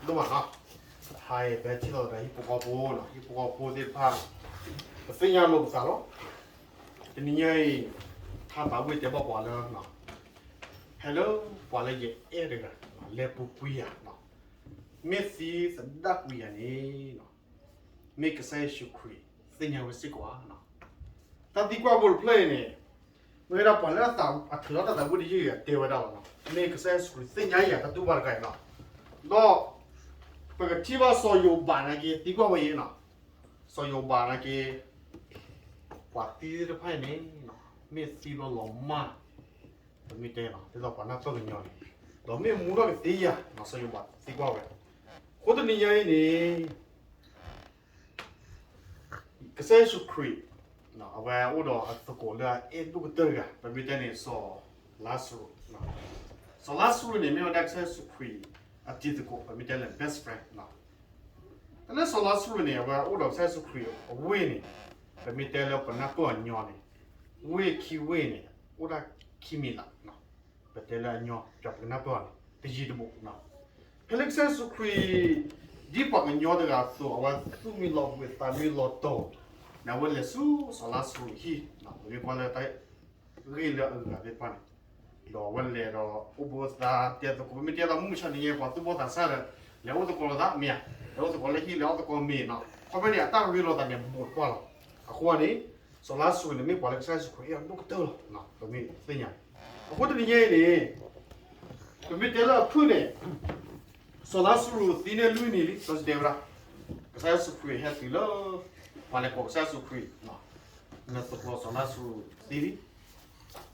ဒိၣ်မးနီၤ, တဟါအံၤ ပဟဲထံၣ်လိာ်သးဒီးဟံၣ်ဖိဃီဖိနီၤ, ဟံၣ်ဖိဃီဖိသ့ၣ်တဖၣ် ပသ့ၣ်ညါလိာ်ပသးလီၤ. တနံၤညါအံၤ တၢ်သးဝံၣ်တဲဘၣ်ပှၤလၢ ဟဲလၢပှၤလၢယအဲၣ်တဂၤ လဲၤပူၤကွံာ်ယၤနီၤ, မ့ၢ်သံသဒၣ်ကွံာ်ယၤန့ၣ်နီၤ, မ့ၢ်ကစၢ်ယ့ၣ်ၡူးခရံာ်သ့ၣ်ညါဝဲစ့ၢ်ကီးဧါနီၤ. တၢ်သံကွၢ်ဖိတဖျၢၣ်အံၤန့ၣ် မ့ၢ်ဝဲဒၣ်ပှၤလၢအထုးထီၣ်တၢ်သးဝံၣ်တယုၢ်အံၤ တဲဝဲဒၣ်လီၤနီၤ, မ့ၢ်ကစၢ်ယ့ၣ်ၡူးခရံာ်သ့ၣ်ညါယၤတၢ်တူၢ်ဘၣ်တခါအံၤနီၤ, ဒီးပကထံၣ်ဘၣ်စီၤယိၤဘးနာ်က့ သံကွၢ်ဝဲအံၤနီၤ, စီၤယိၤဘးနာ်က့ ပှၤသံသ့ၣ်တဖၣ်အံၤန့ၣ် မ့ၢ်သံဘျီလီၤမၢ် ပမ့ၢ်တဲနီၤ ဒ်သိးပှၤနၢ်ပၢၢ်ကညီန့ၣ်, ဒီးမ့ၢ်မူထီၣ်ကသ့ဧါနီၤ, စီၤယိၤဘးသံကွၢ်ဝဲ. အဃိတနံၤညါအံၤန့ၣ် ကစၢ်ယ့ၣ်ၡူးခရံာ် အဝဲအိၣ်ဒီးအသကိးလၢအအဲၣ်ဒိၣ်ကတၢၢ်တဂၤ ပမ့ၢ်တဲန့ၣ် စီၤလါစရူး, စီၤလါစရူးန့ၣ် မ့ၢ်ဝဲဒၣ်ကစၢ်ယ့ၣ်ၡူးခရံာ်အတံၤသကိး ပမ့ၢ်တဲလၢ best friend တၢ်လၢစီၤလါစရူးန့ၣ် အဝဲအိၣ်ဒီးကစၢ်ယ့ၣ်ၡူးခရံာ်အဝ့ၢ်န့ၣ် ပမ့ၢ်တဲလၢပနၢ်ပၢၢ်အညီန့ၣ် ဝ့ၢ်ခံဝ့ၢ်န့ၣ် အိၣ်ဒၣ်ခံမံၤလး, ပတဲလၢအညီ ပကနၢ်ပၢၢ်အီၤန့ၣ် တယံၤတဘူး, ဖဲလၢကစၢ်ယ့ၣ်ၡူးခရံာ် ဒ်ပှၤကညီတဂၤအသိး အဝဲသူၣ်မံလီၤဘှံးသးမံလီၤတီၤ န့ၣ် အဝဲလဲၤဆူစီၤလါစရူးအဟံၣ်, ပမ့ၢ်ကွၢ်လၢတၢ်ဂ့ၢ်လၢအဂၤသ့ၣ်တဖၣ်န့ၣ်, ဒီးအဝဲလဲၤဒီးအိၣ်ဘှံးသးတဲသကိး ပမ့ၢ်တဲသးမုၢ်မဆါတနံၤညါ ပှၤသူၣ်ဘီၣ်သးစၢ်ဒီး လဲၤအိၣ်သကိးလိာ်သးမ့ၢ်ဧါ, လဲၤအိၣ်သကိးလၢဟံၣ် လဲၤအိၣ်သကိးမ့ၤနီၤ, ခီဖျိန့ၣ် အတၢ်ရ့လိာ်သးန့ၣ် ဘူးကွၢ်လီၤ. အဃိန့ၣ် စီၤလါစရူးန့ၣ် မ့ၢ်ပှၤလၢကစၢ်ယ့ၣ်ၡူးခရံာ်အဲၣ်အီၤဒိၣ်ကတၢၢ်လီၤ, ပမ့ၢ်သ့ၣ်ညါ. အဃိတနံၤညါအံၤန့ၣ် ပမ့ၢ်တဲလၢအဖုၣ်န့ၣ် စီၤလါစရူးသံန့ၢ်လွံၢ်နံၤလံ စီၤတဲဝဲဒၣ်, ကစၢ်ယ့ၣ်ၡူးခရံာ်ဟဲတုၤလၢ ပှၤလဲၤကိးကစၢ်ယ့ၣ်ၡူးခရံာ်, နသကိးစီၤလါစရူးသံလံ,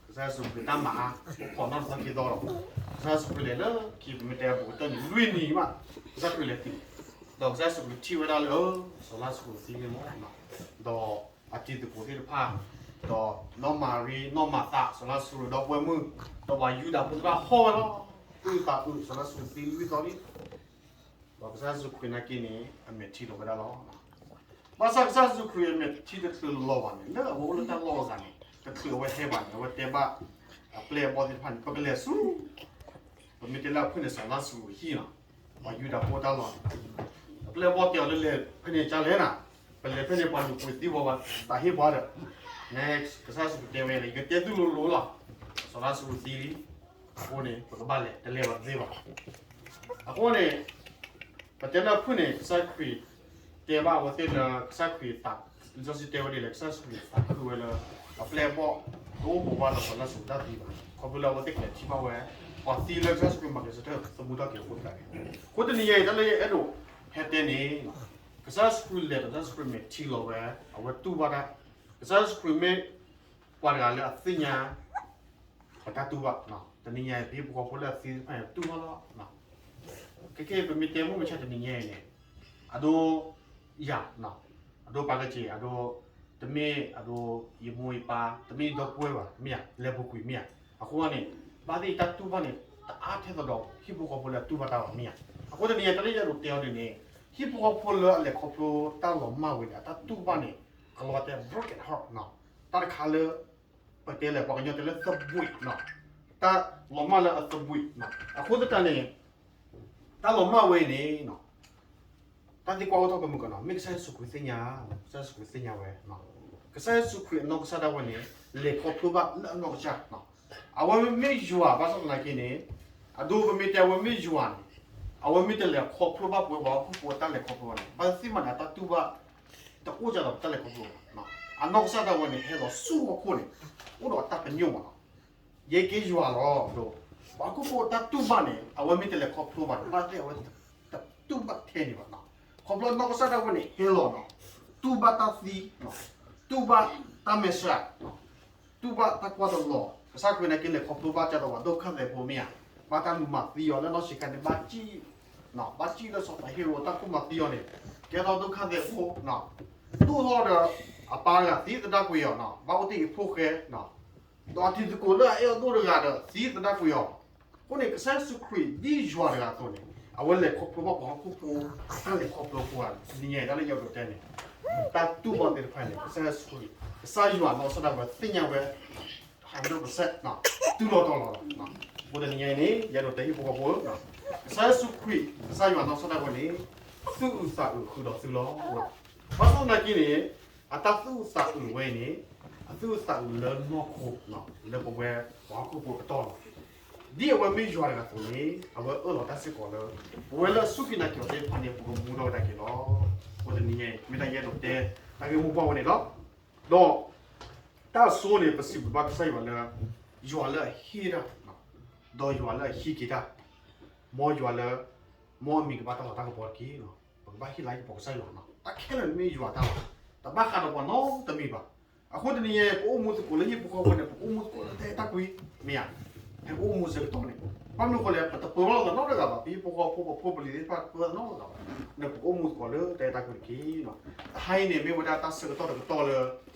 ကစၢ်ယ့ၣ်ၡူးခရံာ်တၢ်မၤအါ ခိးနီၣ်တသီခံသီဒီး ကစၢ်ယ့ၣ်ၡူးခရံာ်လဲၤလၢခံ ပမ့ၢ်တဲဘူးကတၢၢ်န့ၣ် လွံၢ်နံၤမး ကစၢ်ခရံာ်လဲၤတုၤ, ဒီးကစၢ်ယ့ၣ်ၡူးခရံာ်ထံၣ်ဝဲဒၣ်လၢ စီၤလါစရူးသံန့ၣ်မး, ဒီးအတံၤသကိးသ့ၣ်တဖၣ် ဒီးနီၢ်မၤရံ နီၢ်မၤသး စီၤလါစရူးဒီပုၢ်ဝဲၢ်မုၣ် ဒီးပှၤယူဒၤဖိသ့ၣ်တဖၣ်ဟီၣ်ဝဲလီၤ, အုၣ်သးအုၣ် စီၤလါစရူးသံလွံၢ်သီလံ ဒီးကစၢ်ယ့ၣ်ၡူးခရံာ်နာ်က့န့ၣ် အမဲာ်ထံလီၤဝဲဒၣ်လီၤ. ဘၣ်ဆၣ်ကစၢ်ယ့ၣ်ၡူးခရံာ်အမဲာ်ထံတချုးလီၤဘၣ်န့ၣ် လၢအဝဲအိၣ်လၢတၢ်လီၢ်အဂၤန့ၣ် တချုးအဝဲဟဲဘၣ်န့ၣ် အဝဲတဲဘၣ်အပျဲၢ်အဘီၣ်သ့ၣ်တဖၣ်န့ၣ် ပကလဲၤဆူ ပမ့ၢ်တဲလၢအဖုၣ်န့ၣ် စီၤလါစရူးအဟံၣ်လီၤ. ပှၤယူဒၤဖိတၢ်လီၢ်န့ၣ် အပျဲၢ်အဘီၣ်တဲအီၤလၢလဲၤဖဲန့ၣ်ကလဲၣ်နၤ, ပလဲၤဖဲန့ၣ်ပှၤလူၤကွံာ်သံပှၤ ပှၤသးဟ့ပှၤဒီး န့ၣ် ကစၢ်ယ့ၣ်ၡူးခရံာ်တဲဝဲန့ၣ် ယကတဲသုလိၤလိၤလီၤ. စီၤလါစရူးသံလံ, အဃိန့ၣ် ပကဘၣ်လဲၤ တလဲၤဘၣ်တသ့ဘၣ်. အဃိန့ၣ် ပတဲလၢအဖုၣ်န့ၣ် ကစၢ်ခရံာ်တဲဘၣ်အဝဲသ့ၣ်လၢကစၢ်ခရံာ်သး, လံာ်စီဆှံတဲဝဲဒ်လဲၣ် ကစၢ်ခရံာ်သးခုဝဲလၢ အပျဲၢ်အဘီၣ်တအိၣ်ဘိးဘၣ်ဒီးစီၤလါစရူးတၢ်သံဘၣ်, ခီဖျိလၢအဝဲသ့ၣ်ကလဲၤထံၣ်ဘၣ်ဝဲ ပှၤသံလၢကစၢ်ခရံာ်မၤက့ၤဆၢထၢၣ်သမူထီၣ်က့ၤအဃိသတးန့ၣ်, အဃိတနံၤညါအံၤ တၢ်လၢယအဲၣ်ဒိးဟဲတဲန့ၣ် ကစၢ်ယ့ၣ်ၡူးခရံာ်လဲၤဒီး ကစၢ်ယ့ၣ်ၡူးခရံာ်မဲာ်ထံလီၤဝဲ, အဝဲတူၢ်ဘၣ်တၢ်, ကစၢ်ယ့ၣ်ၡူးခရံာ်မ့ၢ်ပှၤတဂၤလၢအသ့ၣ်ညါ ပတၢ်တူၢ်ဘၣ်, တနံၤညါအံၤ ပဟံၣ်ဖိဃီဖိလၢအသံတဖၣ်န့ၣ် တူၢ်ဘၣ်လီၤ. ခဲကနံၣ်အံၤ ပမ့ၢ်တဲမုၢ်မဆါတနံၤညါအံၤန့ၣ် အဒိ ယၤ အဒိပာ်ကစ့ၢ် အဒိ တမ့ၢ်အဒိ ယမိၢ်ယပၢ် တမ့ၢ်ဒီပုၢ်ဝဲၢ်ဘၣ် မ့ၢ်ဧါ, လဲၤပူၤကွံာ်မ့ၢ်ဧါ, အဃိန့ၣ် ဘၣ်သ့ၣ်ယတၢ်တူၢ်ဘၣ်န့ၣ် တအါထဲသိးဒီးဟံၣ်ဖိဃီဖိလၢအတူၢ်ဘၣ်တၢ်ဘၣ်မ့ၢ်ဧါ, အဃိတနံၤညါ တၢ်လၢယအဲၣ်ဒိးတဲအီၤဒ်န့ၣ် ဟံၣ်ဖိဃီဖိလၢအလဲၤခီဖျိတၢ်လီၤမၢ်ဝဲန့ၣ် အတၢ်တူၢ်ဘၣ်န့ၣ် အလီၤတဲ broken heart တၢ်တခါလၢ ပတဲလဲၣ် ပှၤကညီတဲလၢသဘှံး, တၢ်လီၤမၢ်လၢအသဘှံး, အဃိသတးန့ၣ် တၢ်လီၤမၢ်ဝဲန့ၣ် တၢ်သံကွၢ်အိၣ်ထီၣ်ကမုာ်ကနီၤ မ့ၢ်ကစၢ်ယ့ၣ်ၡူးခရံာ်သ့ၣ်ညါ, ကစၢ်ယ့ၣ်ၡူးခရံာ်သ့ၣ်ညါဝဲ, ကစၢ်ယ့ၣ်ၡူးခရံာ်အနီၢ်ကစၢ်ဒၣ်ဝဲန့ၣ် လဲၤခီဖျိဘၣ်လၢအနီၢ်ကစၢ်, အဝဲမ့ၢ်ယွၤဘၣ်ဆၣ်သနာ်က့န့ၣ် အဒိပမ့ၢ်တဲအဝဲမ့ၢ်ယွၤန့ၣ် အဝဲမ့ၢ်တလဲၤခီဖျိဘၣ်ပဝဲပှၤဟီၣ်ခိၣ်ဖိအတၢ်လဲၤခီဖျိဘၣ်န့ၣ် ဘၣ်သ့ၣ်မးန့ၣ် အတၢ်တူၢ်ဘၣ် တအိၣ်ဒ်သိးပတၢ်လဲၤခီဖျိဘၣ်, အနီၢ်ကစၢ်ဒၣ်ဝဲန့ၣ် ဟဲလီၤဆူဟီၣ်ခိၣ်န့ၣ် အိၣ်ဒီးအတၢ်ပညိၣ်မးလီၤ. ယဲက့ယွၤလီၤ, ပှၤဟီၣ်ခိၣ်ဖိအတၢ်တူၢ်ဘၣ်န့ၣ် အဝဲမ့ၢ်တလဲၤခီဖျိဘၣ်န့ၣ် ဘၣ်သ့ၣ်အဝဲတတူၢ်ဘၣ်ထဲန့ၣ်ဘၣ်, ခီဖျိနီၢ်ကစၢ်ဒၣ်ဝဲန့ၣ် ဟဲလီၤနီၤ, တူၢ်ဘၣ်တၢ်သံ, တူၢ်ဘၣ်တၢ်မဲာ်ဆှး တူၢ်ဘၣ်တၢ်ကွၢ်တလီၤ, ကစၢ်ခရံာ်န့ၣ်က့လဲၤခီဖျိဘၣ်ကဒီးပှၤဒုက္ခသည်ဖိမ့ၢ်ဧါ, ဘၣ်တၢ်လူၤမၤသံအီၤလၢနီၢ်ဆံးခါန့ၣ် ဘၣ်စံၣ်, ဘၣ်စံၣ်လၢစီၤပၤဟ့ရိၤတၢ်ကိၢ်မၤသံအီၤန့ၣ်, ကဲထီၣ်ဒုက္ခသည်ဖိ, ဒိၣ်ထီၣ်ဒီး အပၢ်တဂၤသံသဒၣ်ကွံာ်အီၤ, ဘၣ်အိၣ်တ့ၢ်အဖိဃဲ, ဒီးအတံၤသကိးလၢအအဲၣ်အဒိၣ်တဂၤဒီးသံသဒၣ်ကွံာ်အီၤ, အဃိန့ၣ် ကစၢ်ယ့ၣ်ၡူးခရံာ်ဒ်ယွၤတဂၤအသိးန့ၣ် အဝဲလဲၤခီဖျိဘၣ်ပှၤဟီၣ်ခိၣ်ဖိ တၢ်လဲၤခီဖျိအဃိန့ၣ် တနံၤညါအံၤ တၢ်လၢယအဲၣ်ဒိးတဲန့ၣ် တၢ်တူၢ်ဘၣ်သ့ၣ်တဖၣ်န့ၣ် ကစၢ်ယ့ၣ်ၡူးခရံာ် ကစၢ်ယွၤနီၢ်ကစၢ်ဒၣ်ဝဲသ့ၣ်ညါဝဲ hundred percent တုၤလီၤတီၤလီၤလီၤ. အဃိတနံၤညါအံၤန့ၣ် ယအဲၣ်ဒိးတဲဟံၣ်ဖိဃီဖိ, ကစၢ်ယ့ၣ်ၡူးခရံာ် ကစၢ်ယွၤနီၢ်ကစၢ်ဒၣ်ဝဲန့ၣ် သူၣ်အုးသးအုးဃုာ်ဒီးသုလီၤ. ဘၣ်ဆၣ်သနာ်က့န့ၣ် အတၢ်သူၣ်အုးသးအုးဝဲအံၤန့ၣ် အသူၣ်အုးသးအုးလၢနီၢ်ခိ, လၢပဝဲပှၤဟီၣ်ခိၣ်ဖိအကတီၢ်လီၤ. ဒ်အဝဲမ့ၢ်ယွၤတဂၤအသိးန့ၣ် အဝဲအၢၣ်လီၤတၢ်စ့ၢ်ကီးလၢ ပဝဲလၢအစူၢ်က့ၤနာ်က့ၤအီၤသ့ၣ်တဖၣ်န့ၣ် ပကမူထီၣ်ကဒါက့ၤလီၤ. အဃိတနံၤညါအံၤ မ့ၢ်တၢ်ယအဲၣ်ဒိးတဲ တၢ်ဂ့ၢ်မိၢ်ပှၢ်ဝဲန့ၣ်လီၤ. ဒီး တၢ်အဆိန့ၣ် ပစံးဘျုးဘၣ်ကစၢ်ယွၤလၢ ယွၤလၢအဟ့ၣ်တၢ်, ဒီးယွၤလၢအဟံးက့ၤတၢ်, မ်ယွၤလၢ မ်အမံၤကဘၣ်တၢ်လၤတၢ်ကပီၤတက့ၢ်. ပကဘၣ်ဟ့ၣ်လၤဟ့ၣ်ကပီၤကစၢ်ယွၤ, တၢ်ခဲလၢာ်န့ၣ်မ့ၢ်ယွၤတၢ်လီၤ. တဘၣ်ဃးဒီးပှၤနီတမံၤဘၣ်. အဃိတနံၤညါအံၤ ပအိၣ်မူသကိးလၢဟံၣ်ဖိဃီဖိန့ၣ် ပကအိၣ်မူသကိးလၢတၢ်အဲၣ်တၢ်ကွံ, မ့ၢ်ဧါ. ဟဲပအိၣ်မူဆၢကတီၢ်န့ၣ် ဘၣ်မနုၤအဃိလဲၣ် ပတပၢၤဘၣ်လိာ်သးနီတဂၤဘၣ်, ပဟံၣ်ဖိဃီဖိ ပဖိပလံၤသ့ၣ်တဖၣ် တပၢၤဘၣ်သးနီတဂၤဘၣ်. န့ၣ်ပကအိၣ်မူသကိးလၢတၢ်အဲၣ်တၢ်ကွံတက့ၢ်. တဟါအံၤန့ၣ် မ့ၢ်ဝဲဒၣ်တၢ်ဆၢကတီၢ်တကတီၢ်လၢ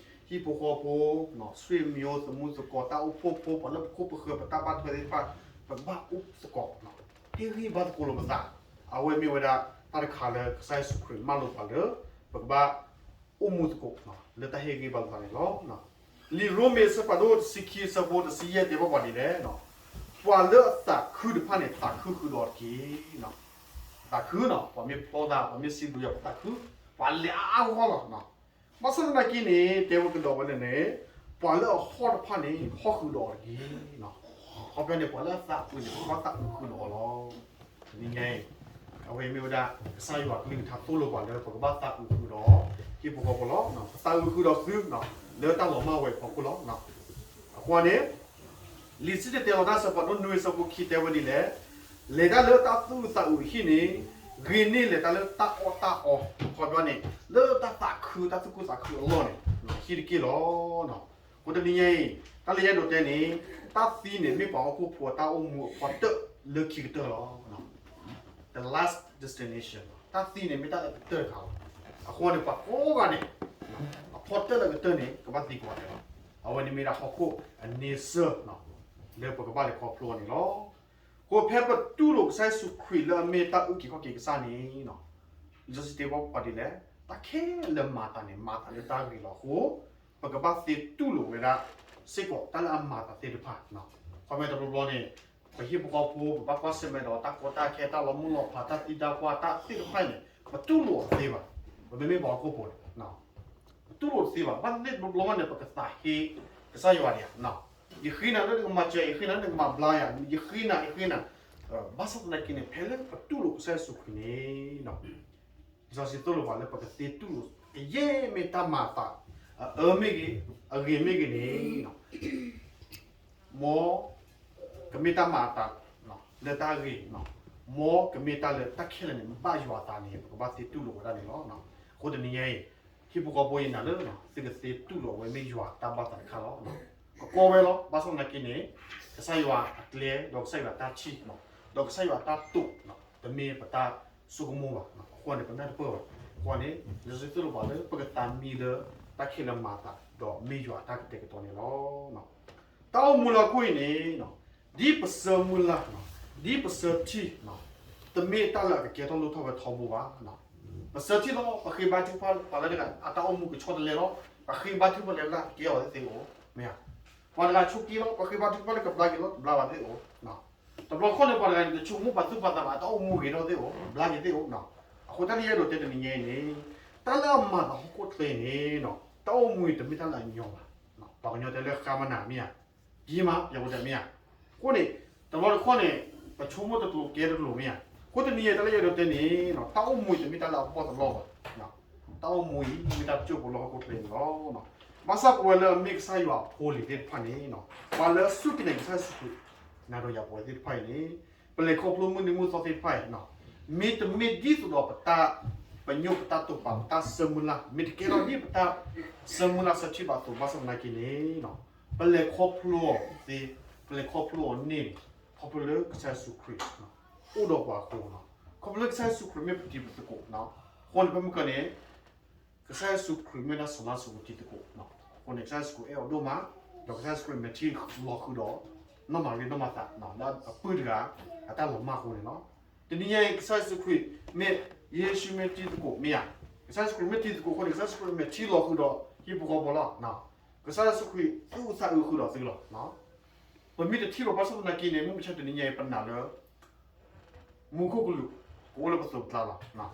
ဟံၣ်ဖိဃီဖိ, ဆွေမျိုး သမူသကိး တၢ်အိၣ်ဖှိၣ်ဖိ ပှၤလၢပခိၣ်ပဃၢၤ ပတၢ်ဘၣ်ထွဲသ့ၣ်တဖၣ် ပကဘၣ်အိၣ်သကိး ဟ့ၣ်ဂံၢ်ဘါသကိးလိာ်ပသး, အဝဲမ့ၢ်ဝဲဒၣ်တၢ်တခါလၢကစၢ်ယ့ၣ်ၡူးခရံာ်မၢလိာ်ပှၤလၢ ပကဘၣ်အိၣ်မူသကိး လၢတၢ်ဟ့ၣ်ဂံၢ်ဘါလိာ်ပသးန့ၣ်လီၤ. လံာ်ရိမ့ၤအဆၢဖးဒိၣ်တဆံခံ အဆၢဖိတဆံယဲၢ်တဲဘၣ်ပှၤဒ်လဲၣ်, ပှၤလၢအသးခုတဖၣ်န့ၣ် သးခုဃုာ်ဒီးအီၤတက့ၢ်. သးခုန့ၣ် ပှၤမ့ၢ်ဖျီသး ပှၤမ့ၢ်စံးဘျုးယွၤ ပသးခု, ပှၤလဲၤအါအါဂီၢ်ဂီၢ်လီၤ. ဘၣ်ဆၣ်သနာ်က့န့ၣ် တဲဝဲကဒီးဝဲလၢန့ၣ် ပှၤလၢအဟီၣ်တဖၣ်န့ၣ် ဟီၣ်ဃုာ်ဒီးအီၤတက့ၢ်. ခီပညီန့ၣ် ပှၤလၢအသးအုးန့ၣ် ပှၤသးအုးဃုာ်ဒီးအီၤလီၤ. တနံၤညါအံၤ အဝဲမ့ၢ်ဝဲဒၣ် ကစၢ်ယွၤကလုၢ်ကထါသိၣ်လိပှၤလၢ ပကဘၣ်သးအုးဃုာ်ဒီး ဟံၣ်ဖိဃီဖိလီၤ. ပသးအုးဃုာ်ဒီးသု လၢတၢ်လီၤမၢ်ဝဲအဖီခိၣ်လီၤ. အဃိန့ၣ် လံာ်စံၣ်တဲၤတဲလီၤတၢ် အဆၢဖးဒိၣ်နွံ အဆၢဖိခံ တဲဝဲဒ်လဲၣ်, လဲၤတၢ်လၢတၢ်သူၣ်အုးသးအုးအဟံၣ်န့ၣ် ဂ့ၤန့ၢ်လဲၤတၢ်လၢတၢ်အီၣ်တၢ်အီ, ခီပညီန့ၣ် လၢတၢ်သးခု တၢ်သူၣ်ခုသးခုအလီၢ်န့ၣ် ဟံၣ်တက့ၢ်လီၤ. အဃိတနံၤညါအံၤ တၢ်လၢယအဲၣ်ဒိးတဲန့ၣ် တၢ်သံန့ၣ် မ့ၢ်ပှၤဟီၣ်ခိၣ်ဖိအတၢ်အိၣ်မူအဖီတၢၣ်လၢခံကတၢၢ်လီၤ. The last destination, တၢ်သံန့ၣ် မ့ၢ်တၢ်လၢအကတၢၢ်တခါလီၤ. အဃိန့ၣ် ပှၤကိးဂၤန့ၣ် အဖီတၢၣ်လၢအကတၢၢ်န့ၣ် ကဘၣ်သံကိးဂၤဒဲးလီၤ. အဝဲန့ၣ်မ့ၢ်ဒၣ်ဟီၣ်ခိၣ်အန့ဆၢၣ် လၢပကဘၣ်လဲၤခီဖျိအီၤန့ၣ်လီၤ. အဃိဖဲပတူၢ်လိာ်ကစၢ်ယ့ၣ်ၡူးခရံာ်လၢအမ့ၢ်တၢ်အုၣ်က့ၤခီၣ်က့ၤကစၢ်န့ၣ် လံာ်စီဆှံတဲဘၣ်ပှၤဒ်လဲၣ်, တၢ်ခဲလၢာ်မၤအသးန့ၣ် မၤအသးလၢတၢ်ဂ့ၤလီၤ. အဃိ ပကဘၣ်သ့တူၢ်လိာ်ဝဲဒၣ်စ့ၢ်ကီးတၢ်လၢအမၤအသးသ့ၣ်တဖၣ်. ခီဖျိတဘျီဘျီန့ၣ် ပဟံၣ်ဖိဃီဖိ ပဘၣ်ကွၢ်ဆၢၣ်မဲာ်ဒီးတၢ်ကီတၢ်ခဲ တၢ်လီၤမုၢ်လီၤဖး တၢ်သံတၢ်ပှၢ် တၢ်သ့ၣ်တဖၣ်အံၤန့ၣ် ပတူၢ်လိာ်အီၤတသ့ဘၣ်. ပမ့မ့ၢ်ပှၤဟီၣ်ခိၣ်ဖိန့ၣ် ပတူၢ်လိာ်တသ့ဘၣ်. ဘၣ်သ့ၣ်သ့ၣ်တဘျီဘျီန့ၣ် ပကသးဟ့ကစၢ်ယွၤဒံးဧါ. ယဃ့နၤလၢနကမၤစၢၤ, ယဃ့နၤလၢနကမၤဘျါယၤ, ယဃ့နၤ, ယဃ့နၤ. ဘၣ်ဆၣ်သနာ်က့န့ၣ် ဖဲလၢပတူၢ်လိာ်ကစၢ်ယ့ၣ်ၡူးခရံာ်န့ၣ် လံာ်စီဆှံသိၣ်လိပှၤလၢပကသ့တူၢ်လိာ် ကယဲၢ်မ့ၢ်တၢ်မၤအသး, အအၢမ့ၢ်ဂ့ၤ, အဂ့ၤမ့ၢ်ဂ့ၤန့ၣ် မ်ကမ့ၢ်တၢ်မၤအသး လၢတၢ်ဂ့ၤ, မ်ကမ့ၢ်တၢ်လၢတၢ်ခဲလၢာ်န့ၣ် ဘၣ်ယွၤအသးန့ၣ် ပကဘၣ်သ့တူၢ်လိာ်ဝဲဒၣ်န့ၣ်လီၤ. အဃိတနံၤညါအံၤ ဟံၣ်ဖိဃီဖိအံၤနၤလၢ သုကသ့တူၢ်လိာ်ဝဲမ့ၢ်ယွၤတၢ်ဘၣ်သးတခါလီၤ. ကကီဝဲလီၤ. ဘၣ်ဆၣ်သနာ်က့န့ၣ် ကစၢ်ယွၤအကျဲ ဒီးကစၢ်ယွၤတၢ်ထံၣ် ဒီးကစၢ်ယွၤတၢ်တိာ် တမ့ၢ်ပတၢ်ဆိကမိၣ်ဘၣ်. အဃိန့ၣ် ပနၢ်တပၢၢ်ဘၣ်. အဃိန့ၣ် လံာ်စီဆှံသိၣ်လိပှၤလၢ ပကသးမံလၢတၢ်ခဲလၢာ်မၤအသး ဒီးမ့ၢ်ယွၤအတၢ်ကတဲာ်ကတီၤန့ၣ်လီၤ. တၢ်အိၣ်မူလၢဟီၣ်ခိၣ်အံၤန့ၣ် ဒ်ပဆၢမုၢ်လၢ်, ဒ်ပဆၢထံၣ်, တမ့ၢ်တၢ်လၢအကကဲထီၣ်လိၣ်ထီၣ်ဝဲထီဘိဘၣ်. ပဆၢထံၣ်လီၤ ပဃ့ဘါထုကဖၣ်ပှၤလၢတဂၤ အတၢ်အိၣ်မူကဆီတလဲလီၤ. ပဃ့ဘါထုကဖၣ်လၢတဂၤ ကဲအီၤသ့ၣ်အိၣ်, မ့ၢ်ဧါ. ပှၤတဂၤဆိးက့လီၤ ပဃ့ဘါထုကဖၣ်လၢကဘျါက့ၤလီၤ ကဘျါဘၣ်သ့ၣ်အိၣ်. တဘျီတခီၣ်န့ၣ် ပှၤတဂၤန့ၣ် တဆိကမိၣ်ပာ်သူၣ်ပာ်သးဘၣ် အတၢ်အိၣ်မူဂ့ၤထီၣ်သ့ၣ်အိၣ် ဘျါက့ၤသ့ၣ်အိၣ်. အဃိတၢ်လၢယအဲၣ်ဒိးတဲတနံၤညါအံၤန့ၣ် တၢ်လၢအမၤသးဟီၣ်ခိၣ်ချၢအံၤန့ၣ် တၢ်အိၣ်မူအံၤတမ့ၢ်တၢ်လၢအညီဘၣ်. ပှၤကညီတဲလၢဃါမနၤမ့ၢ်ဧါ, ယံာ်မး ယဝဲဒၣ်မ့ၢ်ဧါ. အဃိန့ၣ် တဘျီတခီၣ်န့ၣ် ပဆိကမိၣ်တကျိၤကဲတကျိၤမ့ၢ်ဧါ. အဃိတနံၤအံၤတၢ်လၢယအဲၣ်ဒိးတဲန့ၣ် တၢ်အိၣ်မူအံၤတမ့ၢ်တၢ်လၢအဘီၣ်တလီၢ်ဘၣ်. တၢ်အိၣ်မူအံၤ မ့ၢ်တၢ်တစိၢ်ဖိလၢဟီၣ်ခိၣ်ချၢအံၤန့ၣ်လီၤ. ဘၣ်ဆၣ်ပဝဲလၢအမ့ၢ်ကစၢ်ယွၤအဖိအလံၤသ့ၣ်တဖၣ်န့ၣ် ပှၤလၢအစူၢ်က့ၤနာ်က့ၤကစၢ်ယ့ၣ်ၡူးခရံာ် နၤဒီးယၤပဝဲသ့ၣ်တဖၣ်အံၤန့ၣ် ပလဲၤခီဖျိမုၢ်နံၤမုၢ်သီသ့ၣ်တဖၣ်အံၤ မ့တမ့ၢ်ဒ်သိးဒီးပတၢ်ပညိၣ်ပတၢ်တိာ်ပာ် ပတၢ်ဆၢမုၢ်လၢ် မ့ၢ်တကဲထီၣ်ဒ်ပတၢ်ဆၢမုၢ်လၢ်ဆၢထံၣ်ဘၣ်အသိး ဘၣ်ဆၣ်သနာ်က့န့ၣ် ပလဲၤခီဖျိအီၤသ့, ပလဲၤခီဖျိအီၤန့ၢ်န့ၣ် ခီဖျိလၢကစၢ်ယ့ၣ်ၡူးခရံာ် အိၣ်ဒီးပှၤအဃိ, ခီဖျိလၢကစၢ်ယ့ၣ်ၡူးခရံာ်မ့ၢ်ပတံၤပသကိး, အဃိန့ၣ် ဖဲမုၢ်ကၢန့ၣ် ကစၢ်ယ့ၣ်ၡူးခရံာ်မ့ၢ်ဒၣ်စီၤလါစရူးအတံၤသကိး, အဃိန့ၣ် ကစၢ်ယ့ၣ်ၡူးခရံာ်အဲၣ်အီၤဒိၣ်မး, ဒီးကစၢ်ယ့ၣ်ၡူးခရံာ်မဲာ်ထံလီၤဃုာ်ဒီး နီၢ်မၤရံနီၢ်မၤသး လၢအပုၢ်တဂၤ အတၢ်လီၤမၢ်အဃိန့ၣ်လီၤ. တနံၤညါအံၤ ကစၢ်ယ့ၣ်ၡူးခရံာ်မ့ၢ် ယ့ၣ်ၡူးမ့ၢ်တံၤသကိးမ့ၢ်ဧါ, ကစၢ်ယ့ၣ်ၡူးခရံာ်မ့ၢ်တံၤသကိးအဃိန့ၣ် ကစၢ်ယ့ၣ်ၡူးခရံာ်မဲာ်ထံလီၤဃုာ်ဒီးဟံၣ်ဖိဃီဖိလီၤ. ကစၢ်ယ့ၣ်ၡူးခရံာ်သူၣ်အုးသးအုးဃုာ်ဒီးသုလီၤ. ပမ့ၢ်တထံၣ်လီၤဘၣ်ဆၣ်သနာ်က့န့ၣ် မုၢ်မဆါတနံၤညါအံၤ ပနာ်လၢ မူခိၣ်ကလူး ကအိၣ်လၢပသိးပကျါလီၤ.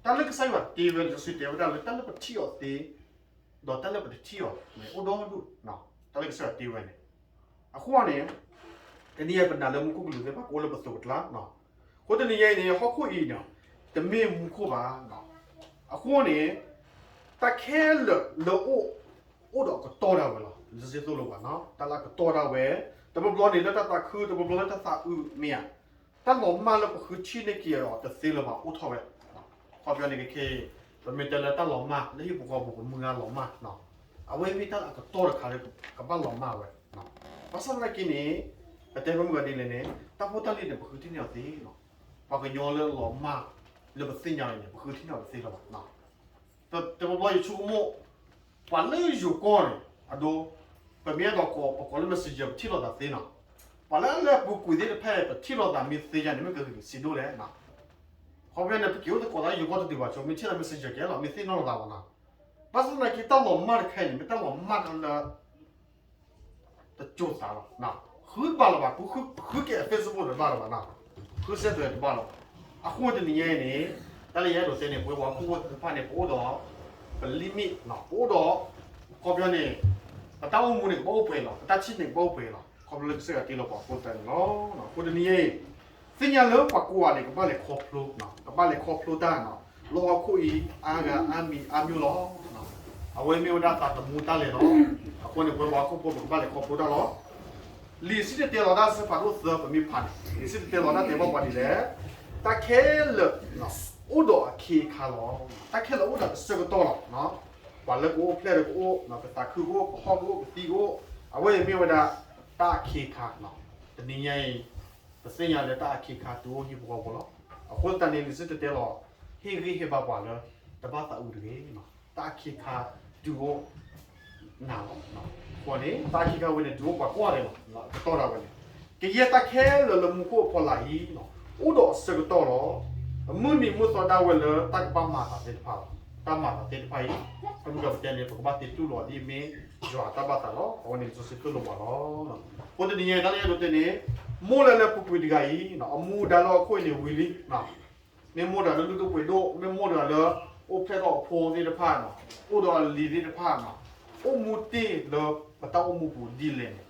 တၢ်လၢကစၢ်ယွၤတ့ဝဲန့ၣ် လံာ်စီဆှံတဲဝဲဒၣ်လၢ တၢ်လၢပထံၣ်အီၤသ့ ဒီးတၢ်လၢပတထံၣ်အီၤန့ၣ် အိၣ်ဒီဒူၣ်, တၢ်လၢကစၢ်ယွၤတ့ဝဲန့ၣ်. အဃိန့ၣ် တနံၤညါအံၤ ပနာ်လၢမူခိၣ်ကလူးသ့ၣ်တဖၣ်ကအိၣ်လၢပသိးပကျါ. အဃိတနံၤညါအံၤန့ၣ် ဟီၣ်ခိၣ်အံၤန့ၣ် တမ့ၢ်မူခိၣ်ဘၣ်. အဃိန့ၣ် တၢ်ခဲလၢာ်လၢအိၣ် အိၣ်ဒီးအကတီၢ်ဒၣ်ဝဲလီၤ. လံာ်စီဆှံသိၣ်လိပှၤနီၤ တၢ်လၢအကတီၢ်ဒၣ်ဝဲ, တဘျီဘျီန့ၣ်လၢတၢ်သးခု, တဘျီဘျီလၢတၢ်သးအုးမ့ၢ်ဧါ, တၢ်လီၤမၢ်လၢပဃုထံၣ်န့ၢ်က့ၤအီၤတသ့လၢၤဘၣ်အိၣ်ထီၣ်ဝဲ. ခီပညီန့ၣ်ခဲအံၤ ပမ့ၢ်တဲလၢတၢ်လီၤမၢ်လၢဟံၣ်ဖိဃီဖိ ပမုၢ်ဂၤလီၤမၢ်, အဝဲမ့ၢ်တၢ်လၢအကတီၢ်တခါလၢကဘၣ်လီၤမၢ်ဝဲ. ဘၣ်ဆၣ်သနာ်က့န့ၣ် ပတဲဖဲမုၢ်ဂၤဒ်လဲၣ်န့ၣ် တၢ်ဖိတၢ်လံၤန့ၣ် ပဃုထံၣ်န့ၢ်အီၤသ့လီၤ. ပှၤကညီလၢလီၤမၢ်လၢပသ့ၣ်ညါန့ၣ် ပဃုထံၣ်န့ၢ်အီၤတသ့လၢၤဘၣ်. တဘျီဘျီယဆိကမိၣ် ပှၤလၢယိၤကီၢ်န့ၣ် အဒိ ပမ့ၢ်အဲၣ်ဒိးကိး ပကိးလၢ messenger ပထံၣ်လိာ်သးသ့နီၤ. ပှၤလၢလၢအပူၤကွံာ်သ့ၣ်တဖၣ် ပထံၣ်လိာ်သးမ့ၢ်သ့ယါန့ၣ် မ့ၢ်ကဂ့ၤစံးဒိၣ်လဲၣ်. ခီဖျိန့ၣ် ပက့ၤအိၣ်သကိးသးလၢယိၤကီၢ်တဒူၣ်ဘၣ်ဆိ မ့ၢ်ထံၣ်လၢ messenger ကဲလီၤ မ့ၢ်သ့ၣ်နီၣ်လိာ်သးဘၣ်နီၤ. ဘၣ်ဆၣ်သနာ်က့ တၢ်လီၤမၢ်တခါအံၤန့ၣ် မ့ၢ်တၢ်လီၤမၢ်တခါလၢ တကၠိသးလီၤ. ဃုတဘၣ်လၢၤဘၣ်, ဃုက့ၤ Facebook တဘၣ်လၢၤဘၣ်နီၤ, ဃုစဲသွဲတဘၣ်လၢၤဘၣ်. အဃိတနံၤညါအံၤန့ၣ် တၢ်လၢယအဲၣ်ဒိးတဲန့ၣ် ပဝဲပှၤဟီၣ်ခိၣ်ဖိသ့ၣ်တဖၣ်န့ၣ် ပအိၣ်ဒီး ပ limit နီၤ, ပအိၣ်ဒီး ခီပညီန့ၣ် ပတၢ်အိၣ်မူန့ၣ် ကဘၣ်အိၣ်ပှဲၤလီၤ, ပတၢ်ထံၣ်န့ၣ် ကဘၣ်အိၣ်ပှဲၤလီၤ. ခီဖျိလၢကစၢ်ယွၤတ့လီၤပှၤအဃိသတးန့ၣ်လီၤ. အဃိတနံၤညါအံၤ သ့ၣ်ညါလၢပှၤကိးဂၤန့ၣ် ကဘၣ်လဲၤခီဖျိ, ကဘၣ်လဲၤခီဖျိတၢ်နီၤ, လၢဟီၣ်ခိၣ်အံၤ အါဂၤအါမံၤအါမျိၤလီၤ. အဝဲမ့ၢ်ဝဲဒၣ်သးသမူတၢ်လဲၤလီၤ. အဃိန့ၣ် ပဝဲပှၤဟီၣ်ခိၣ်ဖိ ပကဘၣ်လဲၤခီဖျိတၢ်လီၤ. လံာ်စံၣ်တဲၤတဲလီၤတၢ် အဆၢဖးဒိၣ်သၢ ပမ့ၢ်ဖးန့ၣ် လံာ်စံၣ်တဲၤတဲလီၤတၢ်တဲဘၣ်ပှၤဒ်လဲၣ်, တၢ်ခဲလၢာ် အိၣ်ဒီးအခ့အခါလီၤ. တၢ်ခဲလၢာ်အိၣ်ဒီးအဆၢကတီၢ်လီၤ. ပှၤလၢကအိၣ်ဖျဲၣ်ဒီးကအိၣ်, ကသးခုကအိၣ်, ကဟီၣ်ကအိၣ်, ကသံကအိၣ်, အဝဲအံၤမ့ၢ်ဝဲဒၣ် တၢ်အခ့အခါ. တနံၤညါအံၤ ပသ့ၣ်ညါလၢတၢ်အခ့အခါတုၤအိၣ်ဟံၣ်ဖိဃီဖိလီၤ. အဃိသတးန့ၣ် လံာ်စံၣ်တဲၤတဲလီၤ ဟ့ၣ်ဂံၢ်ဟ့ၣ်ဘါပှၤလၢ တဘၣ်သးအုးတဂ့ၤ, တၢ်အခ့အခါတုၤအိၣ် နၤလီၤ. အဃိန့ၣ် တၢ်အခ့အခါဝဲန့ၣ် တုၤအိၣ်ပှၤကိးဂၤဒဲးလီၤ. ကတီၢ်ဒၣ်ဝဲန့ၣ် ကယဲၢ်တၢ်ခဲလၢာ်လၢမူခိၣ်အဖီလာ်အံၤ အိၣ်ဒီးအဆၢကတီၢ်လီၤ. အမုၢ်နံၤမုၢ်သီဒၣ်ဝဲလၢတၢ်ကဘၣ်မၤအသးသ့ၣ်တဖၣ်လီၤ. တၢ်မၤအသးသ့ၣ်တဖၣ်အံၤ ဖဲမုၢ်ဂၤပတဲန့ၣ် ပကဘၣ်သ့တူၢ်လိာ်အီၤဒ်အမ့ၢ်ယွၤအတၢ်ဘၣ်သးလီၤ. အဝဲန့ၣ်လံာ်စီဆှံသိၣ်လိပှၤလီၤ. အဃိတနံၤညါအံၤ တၢ်လၢယအဲၣ်ဒိးတဲန့ၣ် မိၢ်လၢလၢပူၤကွံာ်တဂၤအံၤ အမူဒါလၢဟီၣ်ခိၣ်အံၤန့ၣ်ဝံၤလံ မ့ၢ်မိၢ်တဂၤလၢလုၢ်ဒိၣ်ပှ့ၤဒိၣ်, မ့ၢ်မိၢ်တဂၤလၢ အိၣ်ဖျဲၣ်ထီၣ်အဖိသ့ၣ်တဖၣ်, အိၣ်ဒီးအလံၤသ့ၣ်တဖၣ်, အိၣ်မူတ့ၢ်လၢပတၢ်အိၣ်မူပူၤဒ်လဲၣ်န့ၣ်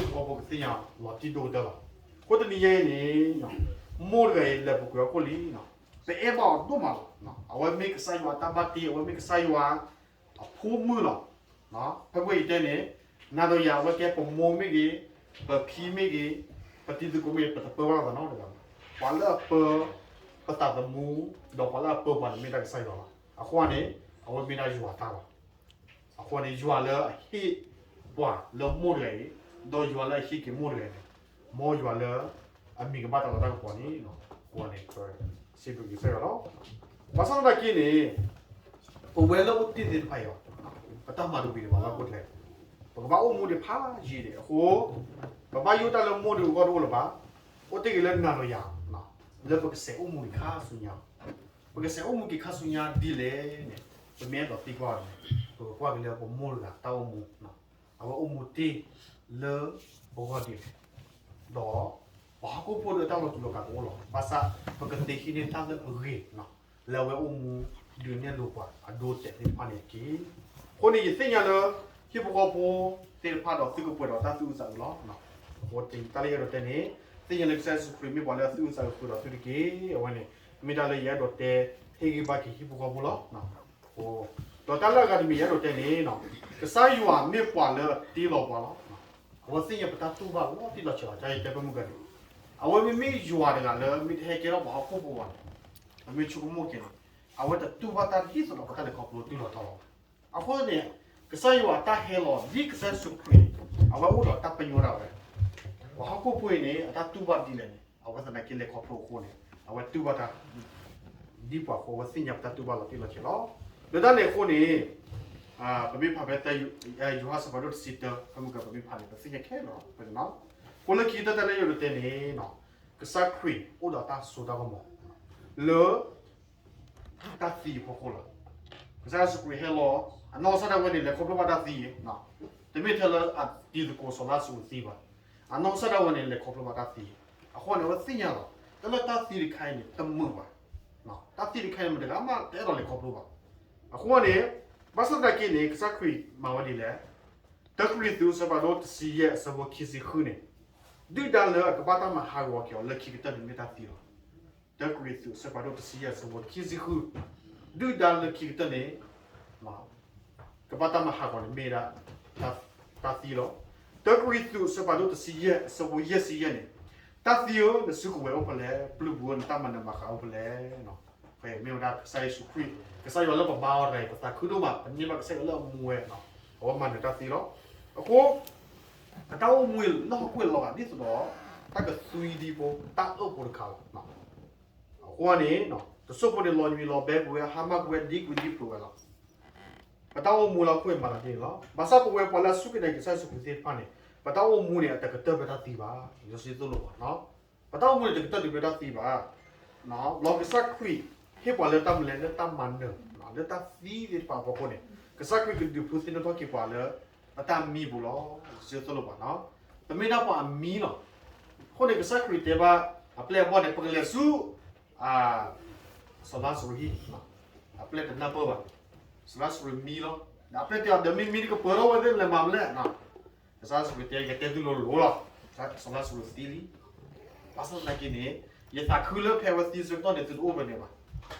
ဟံၣ်ဖိဃီဖိကသ့ၣ်ညါလီၤတံၢ်ဒိၣ်ကတၢၢ်လီၤ. အဃိတနံၤညါအံၤန့ၣ် မိၢ်တဂၤအံၤလဲၤပူၤကွံာ်ဟီၣ်ခိၣ်လံ, ပအဲၣ်ဘၣ်အီၤဒိၣ်မးလီၤ. အဝဲမ့ၢ်ကစၢ်ယွၤအတၢ်ဘၣ်တ့, အဝဲမ့ၢ်ကစၢ်ယွၤ အဖိမုၣ်လီၤ. ဖဲကွၢ်ယတဲန့ၣ် နၤဒီးယၤ အဝဲကဲပမိၢ်မ့ၢ်ဂ့ၤ, ပဖံမ့ၢ်ဂ့ၤ, ပတံၤသကိးမ့ၢ်ဂ့ၤ ပတပၢဘၣ်သးနီတဂၤဘၣ်. ပှၤလၢအပၢပသးသမူ ဒီးပှၤလၢအပၢပှၤန့ၣ်မ့ၢ်ဒၣ်ကစၢ်ယွၤလီၤ. အဃိန့ၣ် အဝဲမ့ၢ်ဒၣ်ယွၤတၢ်လီၤ. အဃိန့ၣ် ယွၤလၢအဟ့ၣ်ပှၤလၢမိၢ်တဂၤအံၤ, ဒီးယွၤလၢအဟ့ၣ်က့ၤမိၢ်တဂၤန့ၣ်, မ်ယွၤလၢအမံၤကဘၣ်တၢ်လီတၢ်ကပီၤန့ၣ်, အဃိန့ၣ် စံးဘျုးကစၢ်ယွၤလီၤ. ဘၣ်ဆၣ်သနာ်က့န့ၣ် ပဝဲလၢအိၣ်တ့ၢ်သ့ၣ်တဖၣ်အံၤ ပတၢ်မၤတဝံၤဒံးဘၣ်လၢအဃိလဲၣ်, ပကဘၣ်အိၣ်မူဒံးဖးယံာ်ဒံးအဃိ, ပဘၣ်ယိၣ်တၢ်လၢမိၢ်တဂၤအဂီၢ်တအိၣ်လၢၤဘၣ်. အိၣ်တ့ၢ်က့ၤလၢနၤဒီးယၤ လၢပကစဲးအိၣ်မူက့ၤခါဆူညါ, ပကစဲးအိၣ်မူက့ၤခါဆူညါဒ်လဲၣ်န့ၣ် ပမ့ၢ်အဲၣ်ဒိးသံကွၢ်န့ၣ် ပကကွၢ်က့ၤလၢပမိၢ်တဂၤတၢ်အိၣ်မူ, အဝဲအိၣ်မူတ့ၢ်လၢပဂီၢ်ဒ်လဲၣ်, ဒီးပှၤဟီၣ်ခိၣ်ဖိဒီးတၢ်လီၤတူာ်လီၤကာ်ကအိၣ်လီၤ. ဘၣ်ဆၣ် ပကသ့ဟံးန့ၢ်တၢ်လၢအဂ့ၤ လၢအဝဲအိၣ်မူဒုးနဲၣ်လိာ်ပှၤအဒိအတဲာ်သ့ၣ်တဖၣ်န့ၣ်တက့ၢ်. အဃိန့ၣ် ယသ့ၣ်ညါလၢ ဟံၣ်ဖိဃီဖိသ့ၣ်တဖၣ်ဒီးသုကပှဲၤဒီးတၢ်သူၣ်အုးသးအုးလီၤ. အဃိတၢ်လၢယအဲၣ်ဒိးတဲန့ၣ် သ့ၣ်ညါလၢကစၢ်ယ့ၣ်ၡူးခရံာ်မ့ၢ်ပှၤလၢအသူၣ်အုးသးအုးဃုာ်ဒီးသုတက့ၢ်. အဝဲန့ၣ် မ့ၢ်တၢ်လၢယအဲၣ်ဒိးတဲ ဟ့ၣ်ဂံၢ်ဘါက့ၤဟံၣ်ဖိဃီဖိလီၤ. ဒီးတၢ်လၢအဂၤတမံၤယအဲၣ်ဒိးတဲန့ၣ် ကစၢ်ယွၤမ့ၢ်ပှၤလၢအတ့လီၤပှၤလီၤ. အဝဲသ့ၣ်ညါပတၢ်တူၢ်ဘၣ်လီၤတံၢ်လီၤဆဲးလီၤ. ယတဲဖဲမုၢ်ဂၤန့ၣ် အဝဲမ့မ့ၢ်ယွၤတဂၤလၢမ့ၢ်တဟဲကဲထီၣ်ပှၤဟီၣ်ခိၣ်ဖိဘၣ်န့ၣ် ပမ့ၢ်ဆိကမိၣ်က့ၤန့ၣ် အဝဲတတူၢ်ဘၣ်တၢ်ဒ်သိးဒီးပတၢ်လဲၤခီဖျိတ့ၢ်လီၤတီၤလီၤ. အဃိန့ၣ် ကစၢ်ယွၤအတၢ်ဟဲလီၤဒ်ကစၢ်ယ့ၣ်ၡူးခရံာ်န့ၣ် အဝဲအိၣ်ဒီးတၢ်ပညိၣ်ဒၣ်ဝဲ ပှၤဟီၣ်ခိၣ်ဖိအံၤန့ၣ် အတၢ်တူၢ်ဘၣ်ဒ်လဲၣ်န့ၣ် အဝဲသနာ်က့လဲၤခီဖျိအဃိန့ၣ် အဝဲတူၢ်ဘၣ်တၢ် ဒ်ပှၤဃိ အဝဲသ့ၣ်ညါပတၢ်တူၢ်ဘၣ်လီၤတံၢ်လီၤဆဲးလီၤ. လၢတၢ်န့ၣ်အဃိန့ၣ် ပမ့ၢ်ဖးဖဲ ယိၤဟၣ်အဆၢဖးဒိၣ်တဆံတၢ ဖဲမုၢ်ဂၤပမ့ၢ်ဖးန့ၣ် ပသ့ၣ်ညါခဲလၢာ်လီၤ. အဃိလၢခံတၢ်တၢ်လၢယအဲၣ်ဒိးတဲန့ၣ် ကစၢ်ခရံာ်အိၣ်ဒီးတၢ်စိတၢ်ကမီၤ လၢ တၢ်သံအဖီခိၣ်လီၤ. ကစၢ်ယ့ၣ်ၡူးခရံာ်ဟဲလီၤ အနီၢ်ကစၢ်ဒၣ်ဝဲန့ၣ် လဲၤခီဖျိဘၣ်တၢ်သံ, တမ့ၢ်ထဲလၢအတံၤသကိးစီၤလါစရူးသံဘၣ်. အနီၢ်ကစၢ်ဒၣ်ဝဲန့ၣ် လဲၤခီဖျိဘၣ်တၢ်သံ. အဃိန့ၣ် အဝဲသ့ၣ်ညါလီၤ တၢ်လၢတၢ်သံတခါအံၤန့ၣ် တမုာ်ဘၣ်. တၢ်သံတခါအံၤ မတၤတဂၤမး တအဲၣ်ဒိးလဲၤခီဖျိဘၣ်. အဃိန့ၣ် ဘၣ်ဆၣ်သနာ်က့န့ၣ် ကစၢ်ခရံာ်မၤဝဲဒ်လဲၣ်. တၢကရံၣ်သူး အဆၢဖးဒိၣ်တဆံယဲၢ် အဆၢဖိခံဆံဃုန့ၣ်, ဒုၣ်ဒါလၢအကဘၣ်တၢ်မၤဟးဂီၤက့ၤအီၤလၢခံကတၢၢ်န့ၣ်မ့ၢ်တၢ်သံလီၤ. တၢကရံၣ်သူး အဆၢဖးဒိၣ်တဆံယဲၢ် အဆၢဖိခံဆံဃု, ဒုၣ်ဒါလၢခံကတၢၢ်န့ၣ် ကဘၣ်တၢ်မၤဟးဂီၤန့ၣ်မ့ၢ်ဒၣ် တၢ်သံလီၤ. တၢကရံၣ်သူး အဆၢဖးဒိၣ်တဆံယဲၢ် အဆၢဖိယဲၢ်ဆံယဲၢ်န့ၣ်, တၢ်သံဧၢ, နစုကဝဲၤအိၣ်ဖဲလဲၣ်, ပျုၤပူၤဧၢ, နတၢ်မၤနၢၤမၤဃးအိၣ်ဖဲလဲၣ်. မ့ၢ်ဝဲဒၣ်ကစၢ်ယ့ၣ်ၡူးခရံာ်, ကစၢ်ယွၤလၢပဘါအီၤတဂၤအံၤ ပသးခုဒိၣ်မး, ပန့ၢ်ဘၣ်ကစၢ်ယွၤလၢအမူဝဲ, အဝဲမၤနၢၤတၢ်သံလီၤ. အဃိ ပတၢ်အိၣ်မူလၢဟီၣ်ခိၣ်လီၤဂာ်ဒ်သိးဒီး တၢ်ကသွံဒံဖိ, တၢ်အၢၣ်ဖိတခါလီၤ. အဃိန့ၣ် တစိၢ်ဖိန့ၣ် လီၤညွံးလီၤဘဲပဝဲ, ဟါမၢ်ပဝဲ, ဒံကွံာ်ဒံဖုးဝဲလီၤ. ပတၢ်အိၣ်မူလၢဟီၣ်ခိၣ်အံၤမၤသးဒ်န့ၣ်လီၤ. ဘၣ်ဆၣ်ပဝဲပှၤလၢအစူၢ်က့ၤနာ်က့ၤကစၢ်ယ့ၣ်ၡူးခရံာ်သ့ၣ်တဖၣ်န့ၣ် ပတၢ်အိၣ်မူန့ၣ် အတကတၢၢ်ဖဲတၢ်သံဘၣ်. လံာ်စီဆှံသိၣ်လိပှၤ, ပတၢ်အိၣ်မူန့ၣ် တကတၢၢ်တုၤဖဲတၢ်သံဘၣ်. ဘျီကစၢ်ခရံာ်ဟ့ၣ်ပှၤလၢတၢ်မနုၤလဲၣ်, လၢတၢ်မၤနၢၤ, လၢတၢ်သံသ့ၣ်တဖၣ်အဖီခိၣ်န့ၣ်, ကစၢ်ခရံာ်ကဒုးဖုသ့ၣ်နီၣ်ထီၣ်က့ၤပှၤလၢ ပတၢ်မံပူၤလီၤ. လံာ်စီဆှံသိၣ်လိပှၤ, ပမ့ၢ်ဒၣ်ပှၤအမံလီၤ. အဃိန့ၣ် ကစၢ်ခရံာ်တဲဘၣ်အပျဲၢ်အဘီၣ်န့ၣ် ပကလဲၤဆူ စီၤလါစရူးဟံၣ်, အပျဲၢ်တနၢ်ပၢၢ်ဘၣ်. စီၤလါစရူးမံလီၤ. ဒီးအပျဲၢ်တဲအီၤ ဒီးမ့ၢ်မံတကပၢၤထီၣ်ဝဲသ့ၣ် နလဲၤမၤမနုၤလဲၣ်. ကစၢ်ယ့ၣ်ၡူးခရံာ်တဲ ယကတဲသုလိၤလိၤလီၤ. စီၤလါစရူးသံလံ. ဘၣ်ဆၣ်သနာ်က့န့ၣ် ယသးခုလၢဖဲအဝဲသံဆၢကတီၢ်န့ၣ် သုတအိၣ်ဖဲန့ၣ်ဘၣ်.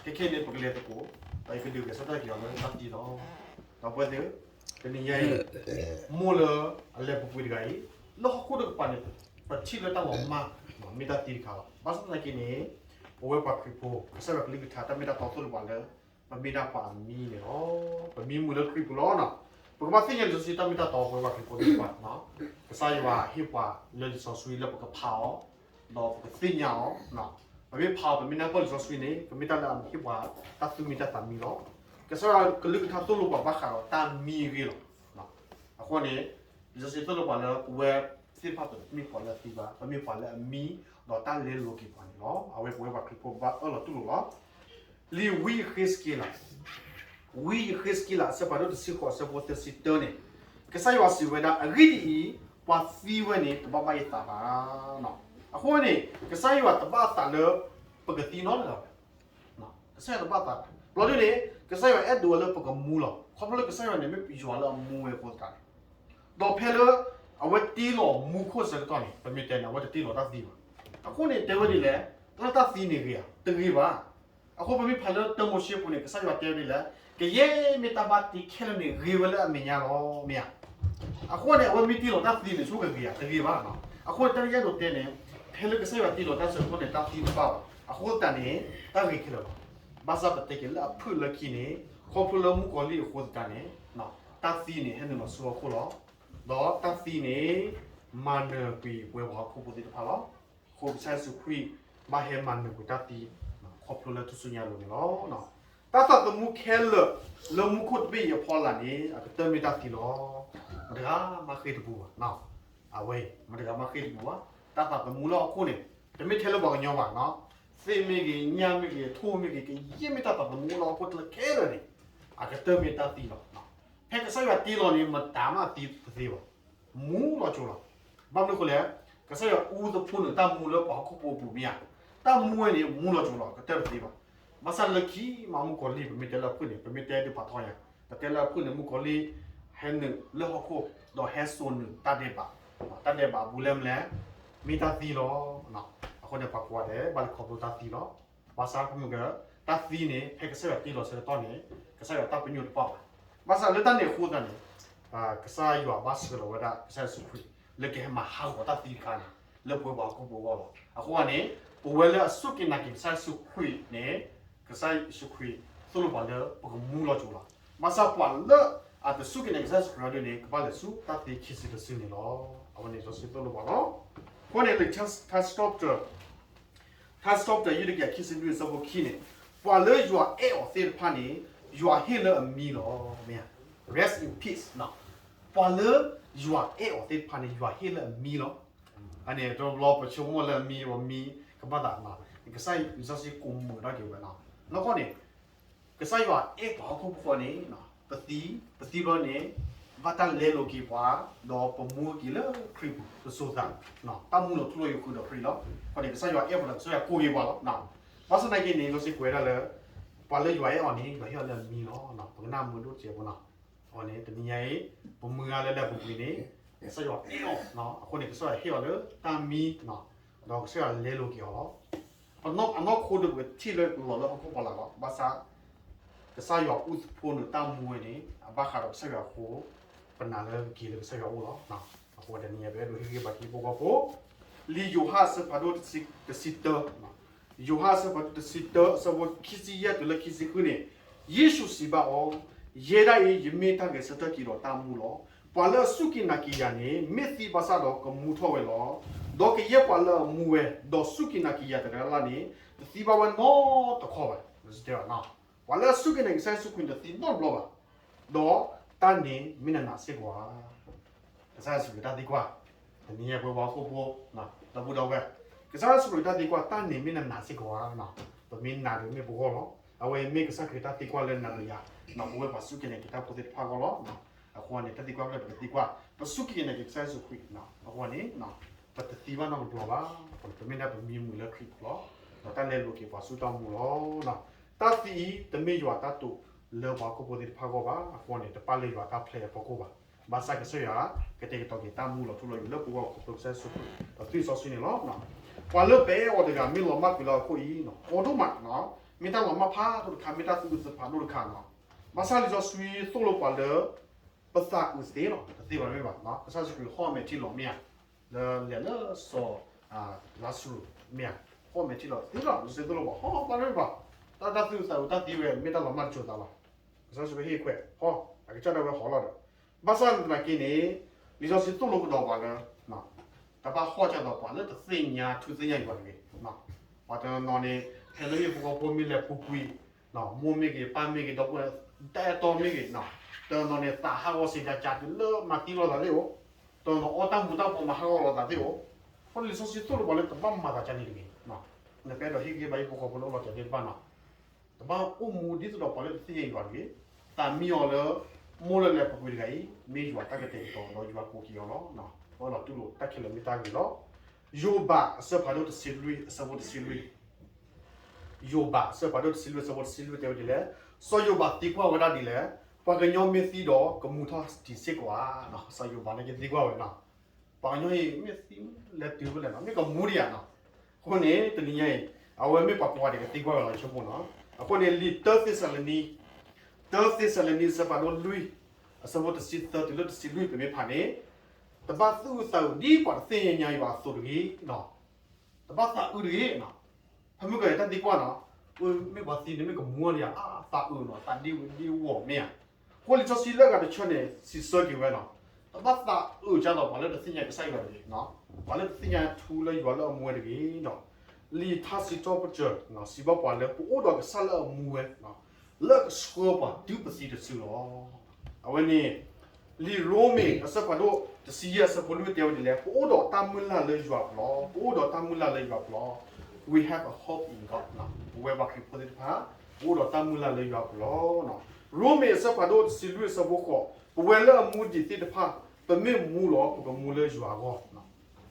ခဲခဲန့ၣ် ပကလဲၤသကိး, ဒီးယကဒုးဂဲၤဆၢထၢၣ်က့ၤအီၤလၢတၢ်သံလီၤ. ဒီပုၢ်ဝဲၢ်သ့ၣ်, တနံၤညါအံၤ မိၢ်လၢအလဲၤပူၤကွံာ်တဂၤအံၤ, လၢဟီၣ်ခိၣ်တကပၤန့ၣ် ပထံၣ်လၢတၢ်လီၤမၢ် မ့ၢ်တၢ်သံတခါလီၤ. ဘၣ်ဆၣ်သနာ်က့န့ၣ် ပဝဲပှၤခရံာ်ဖိ ကစၢ်ယွၤကလုၢ်ကထါ တၢ်မ့ၢ်တၢ်တီသိၣ်လိပှၤလၢ ပမ့ၢ်ဒၣ်ပှၤအမံန့ၣ်လီၤ. ပမံမုာ်လၢခရံာ်ပူၤလီၤ. ပကဘၣ်သ့ၣ်ညါလံာ်စီဆှံတၢ်မ့ၢ်တၢ်တီ ပဝဲပှၤခရံာ်ဖိသ့ၣ်တဖၣ်, ကစၢ်ယွၤဟ့ၣ်ပှၤလၢလံာ်စီဆှံလၢပကဖးအီၤ, ဒီးပကသ့ၣ်ညါအီၤ. ပမ့ၢ်ဖးအီၤ ပမ့ၢ်နၢ်ပၢၢ်လံာ်စီဆှံန့ၣ် ပမ့ၢ်တၢ်လၢအဟ့ၣ်ပှၤတၢ်သူၣ်မံတၢ်သးမံလီၤ. ကစၢ်ယွၤကလုၢ်ကထါသိၣ်လိပှၤဘၣ်ဃးဒီးတၢ်မံအဂ့ၢ်လီၤ. အဃိန့ၣ် လံာ်စီဆှံသိၣ်လိပှၤလၢပဝဲသ့ၣ်တဖၣ်ပမ့ၢ်ပှၤလၢအသံဘၣ်, ပမ့ၢ်ပှၤလၢအမံ ဒီးတၢ်လဲလိာ်က့ၤပှၤန့ၣ်လီၤ. အဝဲပဝဲပှၤခရံာ်ဖိဘၣ်အၢၣ်လီၤတူၢ်လိာ်လီၤ. လံာ်ဝံယဃ့းစက့လး, ဝံယဃ့းစက့လး အဆၢဖးဒိၣ်တဆံဃိး အဆၢဖိသၢဆံတၢန့ၣ်, ကစၢ်ယွၤစံးဝဲဒၣ်, အဂ့ၢ်ဒ်အံၤ, ပှၤသံဝဲန့ၣ် တဘၣ်ဘၣ်ယသးဘၣ်. အဃိန့ၣ် ကစၢ်ယွၤတဘၣ်အသးလၢ ပကသံနီတဂၤဘၣ်. ကစၢ်ယွၤတဘၣ်သးဘၣ်. ဘျီဒ်န့ၣ် ကစၢ်ယွၤအဲၣ်ဒိးဝဲလၢပကမူလီၤ. ခီဖျိလၢကစၢ်ယွၤန့ၣ် မ့ၢ်ယွၤလၢအမူဝဲအဃိသတးန့ၣ်, ဒီးဖဲလၢ အဝဲတ့လီၤမူခိၣ်ဆၢကတီၢ်န့ၣ် ပမ့ၢ်တဲန့ၣ် အဝဲတတ့လီၤတၢ်သံဘၣ်. အဃိန့ၣ် တဲဝဲဒ်လဲၣ်, တၢ်လၢတၢ်သံန့ၣ်ဂ့ၤဧါ, တဂ့ၤဘၣ်. အဃိပမ့ၢ်ဖးလၢတၢမိၤၡ့ပူၤန့ၣ် ကစၢ်ယွၤတဲဝဲဒ်လဲၣ်, ကယဲၢ်မ့ၢ်တၢ်ဘၣ်တ့ခဲလၢာ်န့ၣ် ဂ့ၤဝဲလၢအမဲာ်ညါလီၤ, မ့ၢ်ဧါ. အဃိန့ၣ် အဝဲမ့ၢ်တ့လီၤတၢ်သံန့ၣ် ဆိကဂ့ၤဧါ, တဂ့ၤဘၣ်. အဃိန့ၣ် တၢ်လၢယအဲၣ်ဒိးတဲန့ၣ်, ဖဲလၢကစၢ်ယွၤတ့လီၤတၢ်ဆၢကတီၢ်န့ၣ် တၢ်သံတဘၣ်ဘၣ်. အဃိသတးန့ၣ် တၢ်ဂ့ၤခဲလၢာ်လီၤ. ဘၣ်ဆၣ်ပတဲက့ၤလၢအဖုၣ်လၢခံန့ၣ်, ခီဖျိလၢမုၣ်ကီၤလံၢ်အဃိသတးန့ၣ်, တၢ်သံန့ၣ် ဟဲနုာ်လီၤဆူဟီၣ်ခိၣ်လီၤ. ဒီးတၢ်သံန့ၣ် မၤနၢၤကွံာ်ပဝဲပှၤဟီၣ်ခိၣ်ဖိသ့ၣ်တဖၣ်လီၤ. အဃိကစၢ်ယ့ၣ်ၡူးခရံာ် ဘၣ်ဟဲမၤနၢၤကွံာ်တၢ်သံ ခီဖျိလၢထူၣ်စုညါအလိၤန့ၣ်လီၤ. တၢ်သးသမူခဲလၢာ် လၢမူခိၣ်တဘ့ၣ်အံၤအဖီလာ်န့ၣ် အကတၢၢ်မ့ၢ်တၢ်သံလီၤ. မတၤတဂၤမးဃ့ၢ်တပူၤဘၣ်. အဝဲအံၤ မတၤတဂၤမးဃ့ၢ်တပူၤဘၣ်. တၢ်သးသမူလၢဟီၣ်ခိၣ်န့ၣ် တမ့ၢ်ထဲလၢပှၤကညီဘၣ်. သ့ၣ်မ့ၢ်ဂ့ၤ, ညၣ်မ့ၢ်ဂ့ၤ, ထိၣ်မ့ၢ်ဂ့ၤ, ကယဲၢ်မ့ၢ်တၢ်သးသမူလၢဟီၣ်ခိၣ်တလၢခဲလၢာ်န့ၣ် အကတၢၢ်မ့ၢ်တၢ်သံလီၤ. ဖဲကစၢ်ယွၤတ့လီၤန့ၣ် မတၤမးသံတသ့ဘၣ်. မူလီၤစိၤလီၤ. ဘၣ်မနုၤအဃိလဲၣ်, ကစၢ်ယွၤအူသဖှိနုာ်တၢ်မူလၢပှၤဟီၣ်ခိၣ်ဖိအပူၤမ့ၢ်ဧါ. တၢ်မူဝဲန့ၣ် မူလီၤစိၤလီၤ, ကတၢၢ်တသ့ဘၣ်. ဘၣ်ဆၣ်လၢခံမး မုၣ်ကီၤလံၢ် ပမ့ၢ်တဲလၢအဖုၣ်န့ၣ် ပမ့ၢ်တဲဒုးဖးထီညါ, ပတဲလၢအဖုၣ်န့ၣ် မုၣ်ကီၤလံၢ် ဟဲနုာ်လၢဟီၣ်ခိၣ် ဒီးဟဲစိာ်နုာ်တၢ်ဒဲးဘး, တၢ်ဒဲးဘးအဘူးလဲၣ်မလဲၣ်, မ့ၢ်တၢ်သံလီၤ. အဃိန့ၣ် ပှၤကိးဂၤဒဲး ဘၣ်လဲၤခီဖျိတၢ်သံလီၤ. ဘၣ်ဆၣ်မ့ၢ်က တၢ်သံန့ၣ် ဖဲကစၢ်ယွၤတ့လီၤဆၢကတီၢ်န့ၣ် ကစၢ်ယွၤတၢ်ပညိၣ်တပၣ်ဘၣ်. ဘၣ်ဆၣ်လၢတၢ်န့ၣ်အဃိသတးန့ၣ် ကစၢ်ယွၤဘၣ်ဆှၢလီၤဝဲဒၣ် ကစၢ်ယ့ၣ်ၡူးခရံာ် လၢကဟဲမၤဟးဂီၤတၢ်သံတခါန့ၣ် လၢပဝဲပှၤဟီၣ်ခိၣ်ဖိအဂီၢ်လီၤ. အဃိန့ၣ် ပဝဲလၢအစူၢ်က့ၤနာ်က့ၤကစၢ်ယ့ၣ်ၡူးခရံာ်န့ၣ် ကစၢ်ယ့ၣ်ၡူးခရံာ်သိၣ်လိပှၤလၢပကမူလီၤစိၤလီၤ. ဘၣ်ဆၣ်ပှၤလၢအတစူၢ်က့ၤနာ်က့ၤကစၢ်ယ့ၣ်ၡူးခရံာ်ဒ်န့ၣ် ကဘၣ်လဲၤဆူတၢ်သံခံစုတစုန့ၣ်လီၤ. အဝဲန့ၣ်လံာ်စီဆှံသိၣ်လိပှၤလီၤ. အဃိန့ၣ် လံာ်ထါစံးထီၣ်ပတြၢၤ ထါစံးထီၣ်ပတြၢၤ ယုၢ်တကယၤခံဆံနွံ အဆၢဖိခံန့ၣ်, ပှၤလၢယွၤအဲၣ်အီၤသ့ၣ်တဖၣ်န့ၣ် ယွၤဟ့ၣ်လၢအမံလီၤ. မ့ၢ်ဧါ. Rest in peace. ပှၤလၢယွၤအဲၣ်အီၤသ့ၣ်တဖၣ်န့ၣ် ယွၤဟ့ၣ်လၢအမံလီၤ. အန့ၣ်တဘျီပဆိကမိၣ်လၢအမံ ပမံ ကဘၣ်သး, ကစၢ်ယွၤစီဆှံကိးမုာ်ထီၣ်က့ၤဝဲလီၤ. နီၢ်ကီၢ်န့ၣ် ကစၢ်ယွၤအဲၣ်ပှၤဟီၣ်ခိၣ်ဖိဃီန့ၣ် ပသံ, ပသံဘျီန့ၣ် ဘၣ်တၢ်လဲလိာ်က့ၤပှၤ, ဒီးပမူက့ၤလၢခရံာ်ပူၤ ပစိၤသး, တၢ်မူလီၤထူလီၤယိာ်ဃုာ်ဒီးခရံာ်လီၤ. အဃိန့ၣ် ကစၢ်ယွၤအဲၣ်ပှၤဒီးကစၢ်ယွၤကိးက့ၤပှၤလီၤ. ဘၣ်ဆၣ်သနာ်က့န့ၣ် လီၤစ့ၢ်ကွဲးဒၣ်လၢ ပှၤလၢယွၤအဲၣ်အီၤန့ၣ် ယွၤဟ့ၣ်အီၤလၢအမံလီၤ. ပကနၣ်မုာ်ဒိၣ်စဲးဖိနီၤ. အဃိန့ၣ် တနံၤညါအံၤ ပမုၢ်ဂၤလၢလဲၤပူၤကွံာ်န့ၣ် ကစၢ်ယွၤအဲၣ်အီၤ, အဃိန့ၣ် ကစၢ်ယွၤဟ့ၣ်အီၤလၢတၢ်မံ, ဒီးကစၢ်ယွၤလဲလိာ်က့ၤအီၤလီၤ. အနီၢ်ခိဒုးပကထံၣ်လၢလီၤလၢဟီၣ်ခိၣ်ဖီလာ်လီၤ. ဘၣ်ဆၣ် ကစၢ်ယွၤအုၣ်သဖိနုာ်တၢ်မူဝဲန့ၣ် အဘၣ်ဃးဒီးကစၢ်ယွၤအဃိ ပနာ်လၢကက့ၤလၢကစၢ်ယွၤအအိၣ်လီၤ. အဃိတနံၤညါ ပအဲၣ်ဒိးဟ့ၣ်ဂံၢ်ဟ့ၣ်ဘါက့ၤဟံၣ်ဖိဃီဖိ လံာ်ယိၤဟၣ်အဆၢဖးဒိၣ်တဆံတၢ, ယိၤဟၣ်အဆၢဖးဒိၣ်တဆံတၢ အဆၢဖိခံဆံယဲၢ်တုၤလၢခံဆံဃုန့ၣ်, ယ့ၣ်ၡူးစံးဘၣ်အီၤ, ယဲဒၣ်အံၤ ယမ့ၢ်တၢ်ဂဲၤဆၢထၢၣ်က့ၤဒီးတၢ်မူလီၤ. ပှၤလၢအစူၢ်က့ၤနာ်က့ၤယၤန့ၣ် မ့ၢ်သံဘၣ်ဆၣ်ဒီးကမူထီၣ်ဝဲလီၤ. ဒီးကယဲၢ်ပှၤလၢအမူဝဲ ဒီးစူၢ်က့ၤနာ်က့ၤယၤတဂၤလၢ်လၢ်န့ၣ် တသံဘၣ်ဝဲနီတခီဘၣ်. ပှၤလၢအစူၢ်က့ၤနာ်က့ၤကစၢ်ယ့ၣ်ၡူးခရံာ်န့ၣ် တသံနီတဘျီဘၣ်. ဒီးတၢ်န့ၣ်မ့ၢ်နနာ်စ့ၢ်ကီးဧါ. ကစၢ်ယ့ၣ်ၡူးခရံာ်တၢ်သံကွၢ်, တနံၤညါပဝဲပှၤဟီၣ်ခိၣ်ဖိ ဒီပုၢ်ဒီဝဲၢ်, ကစၢ်ယ့ၣ်ၡူးခရံာ်တၢ်သံကွၢ် တၢ်န့ၣ်မ့ၢ်နနာ်စ့ၢ်ကီးဧါ. ပမ့ၢ်နာ်ဒီးမ့ၢ်ပဂီၢ်လီၤ. အဝဲမ့ၢ်ကစၢ်ခရံာ်တၢ်သံကွၢ်လၢနၤဒီးယၤ, ပဝဲပှၤစူၢ်က့ၤနာ်က့ၤတၢ်ဖိသ့ၣ်တဖၣ်အဂီၢ်လီၤ. အဃိန့ၣ် တၢ်သံကွၢ်ဖဲလဲၣ်ပကသံကွၢ်, ပစူၢ်က့ၤနာ်က့ၤကစၢ်ယ့ၣ်ၡူးခရံာ်, အဃိန့ၣ် ပတသံဘၣ်နီတဘျီဘၣ်. ပမ့ၢ်ဒၣ်ပမံမုာ်လၢခရံာ်ပူၤလီၤ. ဒီးတၢ်လဲလိာ်က့ၤပှၤဆူတၢ်မူလီၤ. တၢ်သံအံၤ တမ့ၢ်ယွၤတၢ်တိာ်လၢပှၤဟီၣ်ခိၣ်ဖိသ့ၣ်တဖၣ်အဂီၢ်ဘၣ်. အဃိန့ၣ် တပာ်လၢယွၤတၢ်ဖျဲးအဖီခိၣ်ဘၣ်. ဘၣ်ဆၣ်ကစၢ်ယွၤ ကတဲာ်ကတီၤက့ၤတၢ်မူလီၤထူလီၤယိာ်လၢပဂီၢ်ခီဖျိကစၢ်ယ့ၣ်ၡူးခရံာ် ဒီးသွံၣ်စီဆှံန့ၣ်လီၤ. ပှၤလၢပအဲၣ်အီၤတဂၤ မ့ၢ်လီၤမၢ်ကွံာ်လၢဟီၣ်ခိၣ်အံၤ ကီဒိၣ်မး, မ့ၢ်တၢ်လီၤမၢ်ဖးဒိၣ်တခါ, မ့ၢ်တၢ်သူၣ်အုးသးအုးဖးဒိၣ်တခါနီၤ. ဘၣ်ဆၣ်လံာ်စီဆှံသိၣ်လိပှၤလၢ ပသးအုးသ့လီၤ, တသ့ဘၣ်မ့ၢ်ဘၣ်. ကစၢ်ယ့ၣ်ၡူးခရံာ်ဟီၣ်မဲာ်ထံလီၤမ့ၢ်ဧါ, လၢလဲၤလၢစီၤ လါစရူးမ့ၢ်ဧါ, ဟီၣ်မဲာ်ထံလီၤသ့လီၤ. လံာ်စီဆှံသိၣ်လိပှၤ ဟီၣ်ဘၣ်မ့ၢ်ဘၣ်, တၢ်တၢ်သူၣ်အုးသးအုးတၢ်သံဝဲ မ့ၢ်တၢ်လီၤမၢ်တစိၤသးလီၤ. ကစၢ်ယ့ၣ်ၡူးခရံာ်ဟ့ၣ်ခွဲး ဟီၣ်, အကစၢ်ဒၣ်ဝဲဟီၣ်လီၤဒီး, ဘၣ်ဆၣ်သနာ်က့န့ၣ် လံာ်စီဆှံသိၣ်လိကဒီးပှၤလၢ တဘၣ်ဟီၣ်ကၢ်သိးပှၤလၢတသ့ၣ်ညါထူသ့ၣ်ညါယွၤတဂ့ၤ. ပှၤတနီၤနီၤန့ၣ် ဖဲလၢဟံၣ်ဖိဃီဖိမ့ၢ်လဲၤပူၤကွံာ်, မိၢ်မ့ၢ်ဂ့ၤ, ပၢ်မ့ၢ်ဂ့ၤ, ဒီပုၢ်ဝဲၢ်, တၢ်အဲၣ်တီမ့ၢ်ဂ့ၤ, တနီၤနီၤန့ၣ် သးဟးဂီၤစံးဒၣ်ကးတုၤလၢမၤသံလိာ်သးသ့ၣ်အိၣ်, တနီၤနီၤအီၣ်တၢ်မူၤတၢ်ဘှီးမၤဟးဂီၤလိာ်သးသ့ၣ်အိၣ်. အဃိန့ၣ်လံာ်စီဆှံသိၣ်လိပှၤလၢတဘၣ်မၤသးဒ်န့ၣ်တဂ့ၤ. နကအဲၣ်ဒိးဟ့ၣ်ဂံၢ်ဟ့ၣ်ဘါဟံၣ်ဖိဃီဖိလၢအိၣ်လီၤတံၢ်သ့ၣ်တဖၣ်နီၤ, တဘၣ်အိၣ်မူဒ်သိးဒီးပှၤလၢတသ့ၣ်ညါယွၤတဂ့ၤ. သးမံအီၤလၢ မိၢ်လၢလဲၤပူၤကွံာ်တဂၤအံၤ မ့ၢ်ယွၤတၢ်ကတဲာ်ကတီၤဒီးယွၤကိးက့ၤအီၤလီၤ. ပအၢၣ်လီၤတူၢ်လိာ်တၢ်ခဲလၢာ်မ့ၢ်တၢ်ဂ့ၤလီၤ. ယိၤဘးအဆၢဖးဒိၣ်တဆံလွံၢ် အဆၢဖိတဆံလွံၢ်, ယိၤဘးအဆၢဖးဒိၣ်တဆံလွံၢ်အဆၢဖိတဆံလွံၢ်တဲဝဲဒ်လဲၣ်, စီၤယိၤဘးသံကွၢ်ဝဲဒၣ်ဒ်လဲၣ်, ပှၤကညီမ့ၢ်သံဒီးကမူထီၣ်ဒံးစ့ၢ်ကီးဧါ. စီၤယိၤဘးန့ၣ်ကသံကွၢ်ဝဲနီၤ, ပှၤကညီအံၤမ့ၢ်သံလဲၤတုၤဖဲလဲၣ်နီၤ, မ့ၢ်ကမူဒံးဧါနီၤ. အဃိန့ၣ် တနံၤညါအံၤ အဝဲမ့ၢ်ပှၤကိးဂၤဒဲးကသံကွၢ်ဝဲလီၤ ဆိကမိၣ်နီၤ. အဃိန့ၣ် လံာ်တၢသ့းစၤလနံ, တၢသ့းစၤလနံအဆၢဖးဒိၣ်လွံၢ် အဆၢဖိတဆံသၢတုၤလၢတဆံလွံၢ် ပမ့ၢ်ဖးန့ၣ်, တဘၣ်သူၣ်အုးသးအုးဒ်ပှၤတသ့ၣ်ညါယွၤအသိးတဂ့ၤ, တဘၣ်သးအုးတဂ့ၤ. ဖဲမုၢ်ကီၢ်န့ၣ် တၢ်သံကွၢ်နီၤ, မ့ၢ်ပှၤသံန့ၣ်မ့ၢ်ကမူဒံးဧါ, သးအုးနီၤ, သးဒ့ဝံၤဒ့ဝီၤမ့ၢ်ဧါ. အဃိလံာ်စီဆှံလၢအဂၤတဆၢန့ၣ် စံးဆၢက့ၤဝဲနီၤ, တဘၣ်သးအုးကၢ်သိးပှၤလၢတသ့ၣ်ညါကစၢ်ယွၤတဂ့ၤ, ပှၤလၢတသ့ၣ်ညါထူလၢယွၤလၢအမူဝဲတဂ့ၤ. လံာ်ထါစံးထီၣ်ပတြၢၤ စံးဘၣ်ပှၤလၢပအိၣ်ဒီးကစၢ်လၢအမူဝဲ လၢကဆှၢပှၤတုၤပသံတစုလီၤ. အဝဲန့ၣ် လံာ်ရိမ့ၤအဆၢဖးဒိၣ်တဆံယဲၢ်အဆၢဖိလွံၢ်တဲဝဲဒ်လဲၣ်, ပအိၣ်ဒီးတၢ်မုၢ်လၢ်လၢယွၤအပူၤလီၤ, ပအိၣ်ဒီးတၢ်မုၢ်လၢ်လၢယွၤအပူၤလီၤ. We have a hope in God. ပဝဲပှၤခရံာ်ဖိသ့ၣ်တဖၣ် ပအိၣ်ဒီးတၢ်မုၢ်လၢ်လၢယွၤအပူၤလီၤ. ရိမ့ၤအဆၢဖးဒိၣ်တဆံလွံၢ်အဆၢဖိဃိး, ပဝဲလၢအမူဒံးသ့ၣ်တဖၣ် ပမ့ၢ်မူဒီး ပကမူလၢယွၤအဂီၢ်,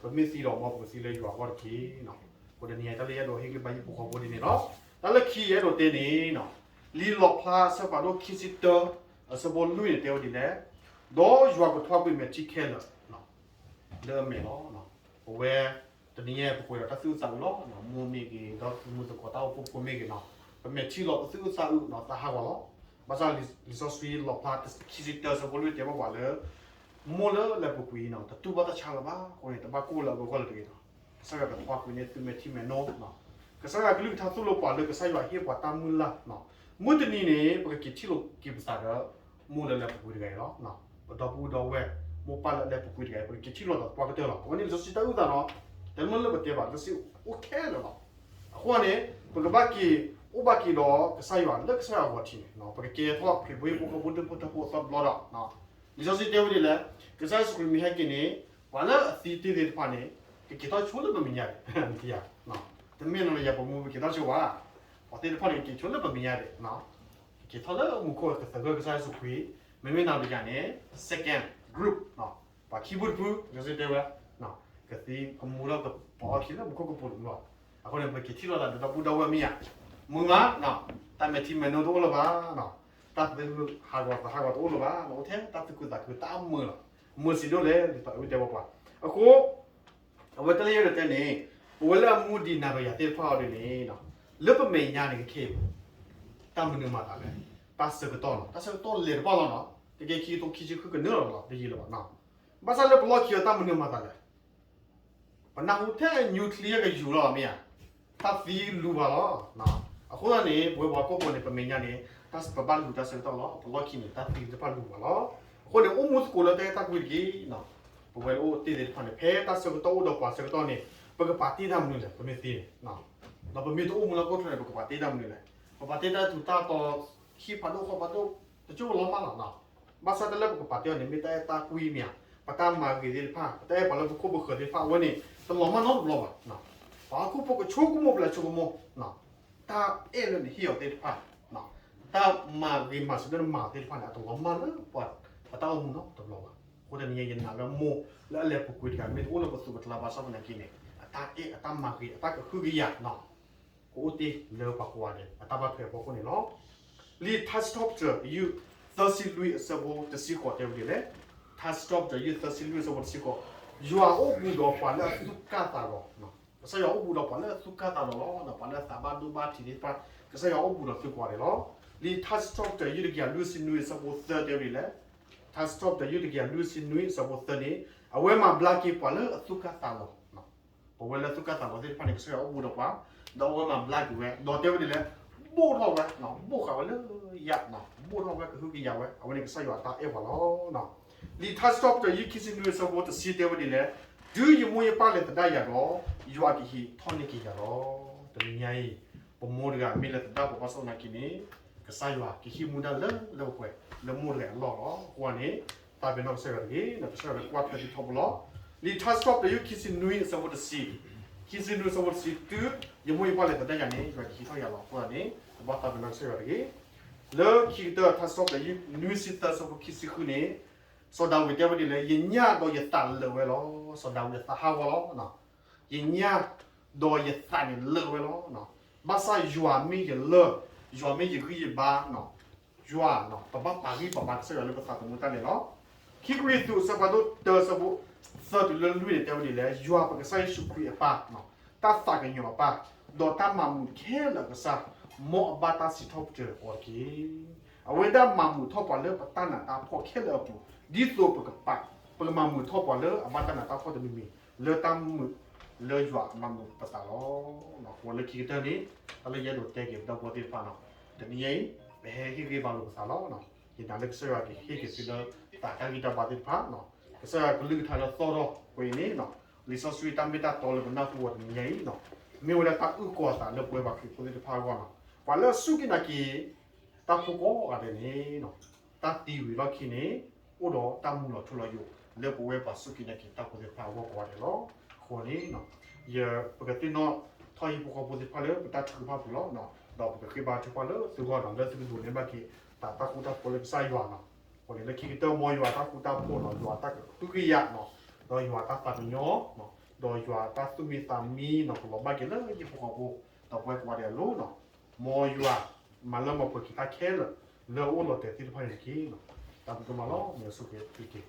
ပမ့ၢ်သံဒီး မ်ပကသံလၢယွၤအဂီၢ်တက့ၢ်. အဃိတနံၤအံၤ တၢ်လၢယအဲၣ်ဒိးဟ့ၣ်ဂံၢ်ဘါဟံၣ်ဖိဃီဖိဒ်န့ၣ်လီၤ. တၢ်လၢခံယအဲၣ်ဒိးတဲန့ၣ် လံာ်လီၣ်ဖျါအဆၢဖးဒိၣ်ခံဆံတၢ အဆၢဖိလွံၢ်န့ၣ်တဲဝဲဒ်လဲၣ်, ဒီးယွၤကထွါကွံာ်မဲာ်ထံခဲလၢာ် လၢအမဲာ်လီၤ. ပဝဲ တနံၤအံၤ ပကွဲးဒီးတၢ်သူၣ်အုးသးအုးလီၤ. မိၢ်မ့ၢ်ဂ့ၤ, ဒီးမုၢ်သကိးတၢ်အိၣ်ဖှိၣ်ဖိမ့ၢ်ဂ့ၤနီၤ, ပမဲာ်ထံလီၤ ပသူၣ်အုးသးအုးနီၤ, သးဟးဂီၤလီၤ. ဘၣ်ဆၣ်လံာ်စီဆှံလီၣ်ဖျါခံဆံတၢ အဆၢဖိလွံၢ်တဲဘၣ်ပှၤလၢ မိၢ်လၢလဲၤပူၤကွံာ်နီၤ တတူၢ်ဘၣ်တၢ်ဆါလၢၤဘၣ်. အဃိန့ၣ် တဘၣ်ကိၢ်လၢအဂီၢ်လၢၤတဂ့ၤနီၤ. ကစၢ်ယွၤကထွါကွံာ်န့ၢ်သုမဲာ်ထံမဲာ်နိနီၤ. ကစၢ်ယွၤကလုၢ်ကထါသိၣ်လိပှၤလၢကစၢ်ယွၤဟ့ၣ်ပှၤတၢ်မုၢ်လၢ်နီၤ. မုၢ်တနံၤန့ၣ် ပကက့ၤထံၣ်လိာ်က့ၤပသးဒီး မိၢ်လၢလဲၤပူၤကွံာ်တဂၤအံၤလီၤ. ပဒီပုၢ်ဒီဝဲၢ် မိၢ်ပၢ်လၢအလဲၤပူၤကွံာ်တဂၤအံၤ ပကက့ၤထံၣ်လိာ်သးသပှၢ်ကတၢၢ်လီၤ. အဝဲန့ၣ်လံာ်စီဆှံတၢ်အုၣ်သးနီၤ, တမ့ၢ်လၢပတဲဘၣ် လၢစ့အိၣ်ခဲလၢာ်လီၤ. အဃိန့ၣ် ပကဘၣ်က့ၤအိၣ်ဘၣ်က့ၤဒီးကစၢ်ယွၤလၢကစၢ်ယွၤအဂီၢ်ထံးန့ၣ် ပကကဲထီၣ်ခရံာ်ဖိဟံၣ်ဖိဃီဖိဒူၣ်ဖိထၢဖိအသီတဘျီဒီး လံာ်စီဆှံတဲဝဲဒ်လဲၣ်, ကစၢ်ယ့ၣ်ၡူးခရံာ်မ့ၢ်ဟဲက့ၤန့ၣ် ပှၤလၢအသံတ့ၢ်သ့ၣ်တဖၣ်န့ၣ် ကက့ၤထီၣ်ဆိလၢပမဲာ်ညါဒံး, တမ့ၢ်နီၤလၢယၤပမူပက့ၤထီၣ်ဆိဘၣ်, ပှၤသ့ၣ်တဖၣ်န့ၣ် ကက့ၤဆိလၢပမဲာ်ညါဒံး, ကက့ၤထီၣ်လၢမူခိၣ်ကသဂၢၢ်ကစၢ်ယ့ၣ်ၡူးခရံာ်, မ့မ့ၢ်နီၢ်တယၤန့ၣ် second group ပှၤခံဖုတဖု ကစၢ်တဲဝဲ ကသံကမူထီၣ်ကပီၤအီၣ်ခံလၢမူခိၣ်ကပူၤတဘျီ, အဃိန့ၣ် ပက့ၤထံၣ်လိာ်သးဒီးတၢ်ဘူၣ်တၢ်ဝဲၢ်မ့ၢ်ဧါ, မုာ်မး, တၢ်မဲာ်ထံမဲာ်နိတအိၣ်လၢၤဘၣ်, တၢ်သဟးဂီၤသဟးဂီၤတအိၣ်လၢၤဘၣ်, အိၣ်ထဲတၢ်သူၣ်ခုသးခုတၢ်မုာ်လီၤ, မုာ်စံးဒိၣ်လဲၣ် ဒ်သိးအဝဲတဲဝဲပှၤ, အဃိ အဝဲတၢ်လၢယအဲၣ်ဒိးတဲန့ၣ်, ပဝဲလၢအမူဒံးနၤဒီးယၤသ့ၣ်တဖၣ်အီၤဒ်န့ၣ်, လၢပမဲာ်ညါန့ၣ်ကခဲအံၤ, တၢ်မနုၤမၤသးလဲၣ်, တၢ်ဆၢကတီၢ်လီၤ, တၢ်ဆၢကတီၢ်လဲၤတဘၣ်လီၤနီၤ, တကဲခံကထိခံဆံဃုကနုာ်လီၤလီၤ တယံာ်လၢၤဘၣ်နီၤ, ဘၣ်ဆၣ်လၢပလီၢ်ခံအီၤတၢ်မနုၤမၤသးလဲၣ်, ပနၢ်ဟူထဲ nuclear ကယူၤလီၤမ့ၢ်ဧါ, တၢ်သံလူၤဘၣ်လီၤ, အဃိသတးန့ၣ် ပဝဲပှၤဟီၣ်ခိၣ်ဖိန့ၣ် ပမဲာ်ညါန့ၣ် တၢ်ပဘၣ်လူၤတၢ်ဆၢကတီၢ်လီၤ, ပလီၢ်ခံန့ၣ် တၢ်သံတဖၣ်လူၤဘၣ်လီၤ, အဃိန့ၣ် အိၣ်မူသကိးလၢတၢ်အဲၣ်တၢ်ကွံတက့ၢ် ပဝဲလၢအိၣ်တ့ၢ်သ့ၣ်တဖၣ်န့ၣ် ဖဲတၢ်ဆၢကတီၢ်အိၣ်ဒီးပှၤဆၢကတီၢ်န့ၣ် ပကပာ်တ့ၢ်တၢ်မနုၤလဲၣ်, ပမ့ၢ်သံန့ၣ်, ဒီးပမ့ၢ်တအိၣ်မူလၢဟီၣ်ခိၣ်ချၢန့ၣ် ပကပာ်တ့ၢ်တၢ်မနုၤလဲၣ်, ပပာ်တ့ၢ်တၢ်ထူးတၢ်တီၤ, ဟံၣ်ဖးဒိၣ်ဃီဖးဒိၣ်, တကၠိလီၤမးလီၤ, ဘၣ်ဆၣ်တၢ်လၢပကပာ်တ့ၢ်အီၤန့ၣ် မ့ၢ်တၢ်အဲၣ်တၢ်ကွံမ့ၢ်ဧါ, ပတၢ်မၤဂ့ၤသ့ၣ်တဖၣ်, ပတၢ်အဲၣ်ပှၤလၢပခိၣ်ပဃၢၤသ့ၣ်တဖၣ် အဝဲန့ၣ် တလီၤမၢ်နီတဘျီဘၣ်, ပှၤဟီၣ်ခိၣ်ဖိကဆိကမိၣ်ပျဲဆိကမိၣ် တၢ်အဲၣ်လၢနဟ့ၣ်အီၤသ့ၣ်တဖၣ်, တၢ်မၤဂ့ၤမၤစၢၤလၢနမၤအီၤသ့ၣ်တဖၣ်န့ၣ် အတလီၤမၢ်လၢပှၤတၢ်အိၣ်မူနီတဘျီဘၣ်, အဃိတနံၤအံၤ ယနာ်လၢမိၢ်လၢအလဲၤပူၤကွံာ်တဂၤ မ့ၢ်တအိၣ်လၢပသူၣ်ပကျါဘၣ်ဆၣ်သနာ်က့န့ၣ် အတၢ်အဲၣ်အတၢ်မၤဂ့ၤ အတၢ်ကဟုကယာ် ကအိၣ်တ့ၢ်လၢပှၤကိးဂၤဒဲး အတၢ်ဘၣ်ထွဲအဖီခိၣ်န့ၣ်လီၤ. လံာ်ထါစံးထီၣ်ပတြၢၤ ယုၢ်သၢဆံလွံၢ်အဆၢဖိတဆံဃိးတဲဝဲဒ်လဲၣ်, ထါစံးထီၣ်ပတြၢၤ ယုၢ်သၢဆံလွံၢ်အဆၢဖိတဆံဃိး, ယွၤအိၣ်ဘူးဒီးပှၤလၢအသူၣ်ကၢ်သးလီၤ, ကစၢ်ယွၤအိၣ်ဘူးဒီးပှၤလၢအသူၣ်ကၢ်သးလီၤလီၤ, ပှၤလၢအသးဘၣ်ဒိဘၣ်ထံးသ့ၣ်တဖၣ် ကစၢ်ယွၤအိၣ်ဘူးဒီးသုကိးဂၤဒဲးလီၤ. လံာ်ထါစံးထီၣ်ပတြၢၤ ယုၢ်တကယၤလွံၢ်ဆံနွံအဆၢဖိသၢတဲဝဲဒ်လဲၣ်, ထါစံးထီၣ်ပတြၢၤ ယုၢ်တကယၤလွံၢ်ဆံနွံအဆၢဖိသၢန့ၣ်, အဝဲမၤဘျါက့ၤပှၤလၢအသူၣ်ကၢ်သးလီၤ ပဝဲလၢသူၣ်ကၢ်သးလီၤသ့ၣ်တဖၣ်န့ၣ် ကစၢ်ယွၤအိၣ်ဘူးဒီးပှၤ, ဒီးအဝဲမၤဘျါက့ၤဝဲ, ဒီးတဲဝဲဒ်လဲၣ်, ဘိၣ်ထီၣ်ဝဲ, ဘိၣ်ဃာ်ဝဲလၢယၤ, ဘိၣ်ထီၣ်ဝဲကဟုကယာ်ဝဲ, အဝဲန့ၣ်ကစၢ်ယွၤတၢ်အဲၣ်ပှၤလီၤ. လံာ်ထါစံးထီၣ်ပတြၢၤ ယုၢ်ခံဆံနွံအဆၢဖိတဆံတဲဝဲဒ်လဲၣ်, တုၤယမိၢ်ယပၢ်လဲၤသဒၣ်ယၤဒီး, ယွၤကဟံးထီၣ်န့ၢ်က့ၤယၤလီၤ. တနံၤညါအံၤ, ပမိၢ်တဂၤမ့ၢ်လဲၤသဒၣ်ပှၤဘၣ်ဆၣ်သနာ်က့န့ၣ်, ကစၢ်ယွၤကဟံးမူဒါလၢလၢပှဲၤပှဲၤ လၢမိၢ်တဂၤအလီၢ်လီၤ. အဃိန့ၣ်, သးပ့ၤနီၣ်ကစၢ်ယွၤတဂ့ၤ, ကစၢ်ယွၤလၢကွၢ်ထွဲဒုးထီဘိလီၤ. လံာ်ထါစံးထီၣ်ပတြၢၤ ယုၢ်ခံဆံနွံအဆၢဖိတဆံ, ခံဆံနွံအဆၢဖိတဆံ, တုၤယမိၢ်ယပၢ်လဲၤသဒၣ်ယၤန့ၣ် ယွၤကဟံးထီၣ်ယၤလီၤ. အဃိန့ၣ်, ပဘၣ်သးပ့ၤနီၣ်ကစၢ်ယွၤတဂ့ၤ. လၢခံကတၢၢ် ထါစံးထီၣ်ပတြၢၤ ယုၢ်နွံဆံသၢအဆၢဖိခံဆံဃုန့ၣ်, စီၤဒၤဝံးတဲဝဲဒ်လဲၣ်, ယညၣ်ဒီးယသးလၢာ်ဝဲလီၤ. စီၤဒၤဝံးအသးဟးဂီၤလီၤ. ယညၣ်ဒီးယသးန့ၣ်လၢာ်ဝဲလီၤ. ဘၣ်ဆၣ်ယွၤမ့ၢ်ယလၢၢ်, ယွၤမ့ၢ်ယဂံၢ်ယဘါ, ယွၤ, ပဘၣ်ပာ်ဂံၢ်ပာ်ဘါကစၢ်ယွၤလၢပသးသမူတၢ်လဲၤလီၤ. ခံကရံၣ်သူး အဆၢဖးဒိၣ်တၢ အဆၢဖိသၢတုၤလၢလွံၢ်န့ၣ် တဲဝဲဒ်လဲၣ်, ယွၤပကစၢ်ယ့ၣ်ၡူးခရံာ်အပၢ်, တၢ်သးကညီၤအပၢ်, ဒီးတၢ်မၤမုာ်ခဲလၢာ်အကစၢ်, မ်အဘၣ်တၢ်စံးထီၣ်ပတြၢၤအီၤတက့ၢ်. အဝဲဒၣ်မၤမုာ်ထီၣ်ပှၤလၢပတၢ်နးတၢ်ဖှီၣ်ခဲလၢာ်အပူၤ, ဒ်သိးပကပာ်, ပကမၤမုာ်ထီၣ်ပှၤလၢအဘၣ်တၢ်နးတၢ်ဖှီၣ်တမံၤမံၤ, လၢတၢ်မုာ်လၢယွၤမၤမုာ်ပသးလီၤ. အဃိလၢခံကတၢၢ်န့ၣ်, တၢ်လၢယအဲၣ်ဒိးတဲက့ၤပဒီပုၢ်ဝဲၢ်သ့ၣ်တဖၣ်န့ၣ်, တနံၤညါအံၤ, ပဟဲဟ့ၣ်ဂံၢ်ဘါလိာ်ပသးလီၤ. ယနာ်လၢကစၢ်ယွၤကဟ့ၣ်က့ၤသုလၢသးတၢ်ဂံၢ်တၢ်ဘါသ့ၣ်တဖၣ်, ကစၢ်ယွၤကလုၢ်ကထါလၢသီၣ်ထီၣ်ပှဲၤအံၤန့ၣ်, လံာ်စီဆှံတၢ်မ့ၢ်တၢ်တီလၢပနၢ်ဟူအီၤတနံၤညါအံၤ, မ့ၢ်ဝဲဒၣ်တၢ်အုၣ်ကီၤအသးလၢပဝဲပှၤခရံာ်ဖိသ့ၣ်တဖၣ်အဂီၢ်န့ၣ်, ပှၤလၢအစူၢ်က့ၤနာ်က့ၤ တၢ်ဖိကိးဂၤဒဲးန့ၣ်, တၢ်သံဝံၤလီၢ်ခံန့ၣ်, အိၣ်ဒီးတၢ်မူလီၤထူလီၤယိာ် လၢပဝဲပှၤစူၢ်က့ၤနာ်က့ၤတၢ်ဖိသ့ၣ်တဖၣ်အဂီၢ်ကိးဂၤဒဲးလီၤ. အဃိန့ၣ်, ယ, ပကသ့ၣ်နီၣ်ထီၣ်ဟံၣ်ဖိဃီဖိသ့ၣ်တဖၣ်လၢပတၢ်ထုကဖၣ်ပူၤလီၤ. ဒီးပကဃ့ဘါထုကဖၣ်လၢသုဂီၢ်ဒီး လၢသုကဒိးန့ၢ်ဘၣ်က့ၤ တၢ်, တၢ်ဃူတၢ်ဖိးလၢကစၢ်ယွၤန့ၣ်, အဃိန့ၣ်လၢခံကတၢၢ် မ်ယွၤတၢ်ဃူတၢ်ဖိးန့ၣ်, ယွၤတၢ်ကဟုကယာ်န့ၣ်, ဒီးယွၤတၢ်သးကညီၤ, ဒီးယွၤတၢ်သူၣ်မံသးမံန့ၣ် ကလီၤဘၣ်က့ၤလၢဟံၣ်ဖိဃီဖိ, ဒီးပဝဲကိးဂၤဒဲးအလိၤန့ၣ်, မ်ယွၤမၤလၢမၤပှဲၤက့ၤတၢ်ခဲလၢာ် လၢအအိၣ်လီၤတဲာ်သ့ၣ်တဖၣ်န့ၣ်တက့ၢ်. တၢ်ဘျုးဒိၣ်မးလီၤ. မ်ယွၤဆိၣ်ဂ့ၤသုတက့ၢ်.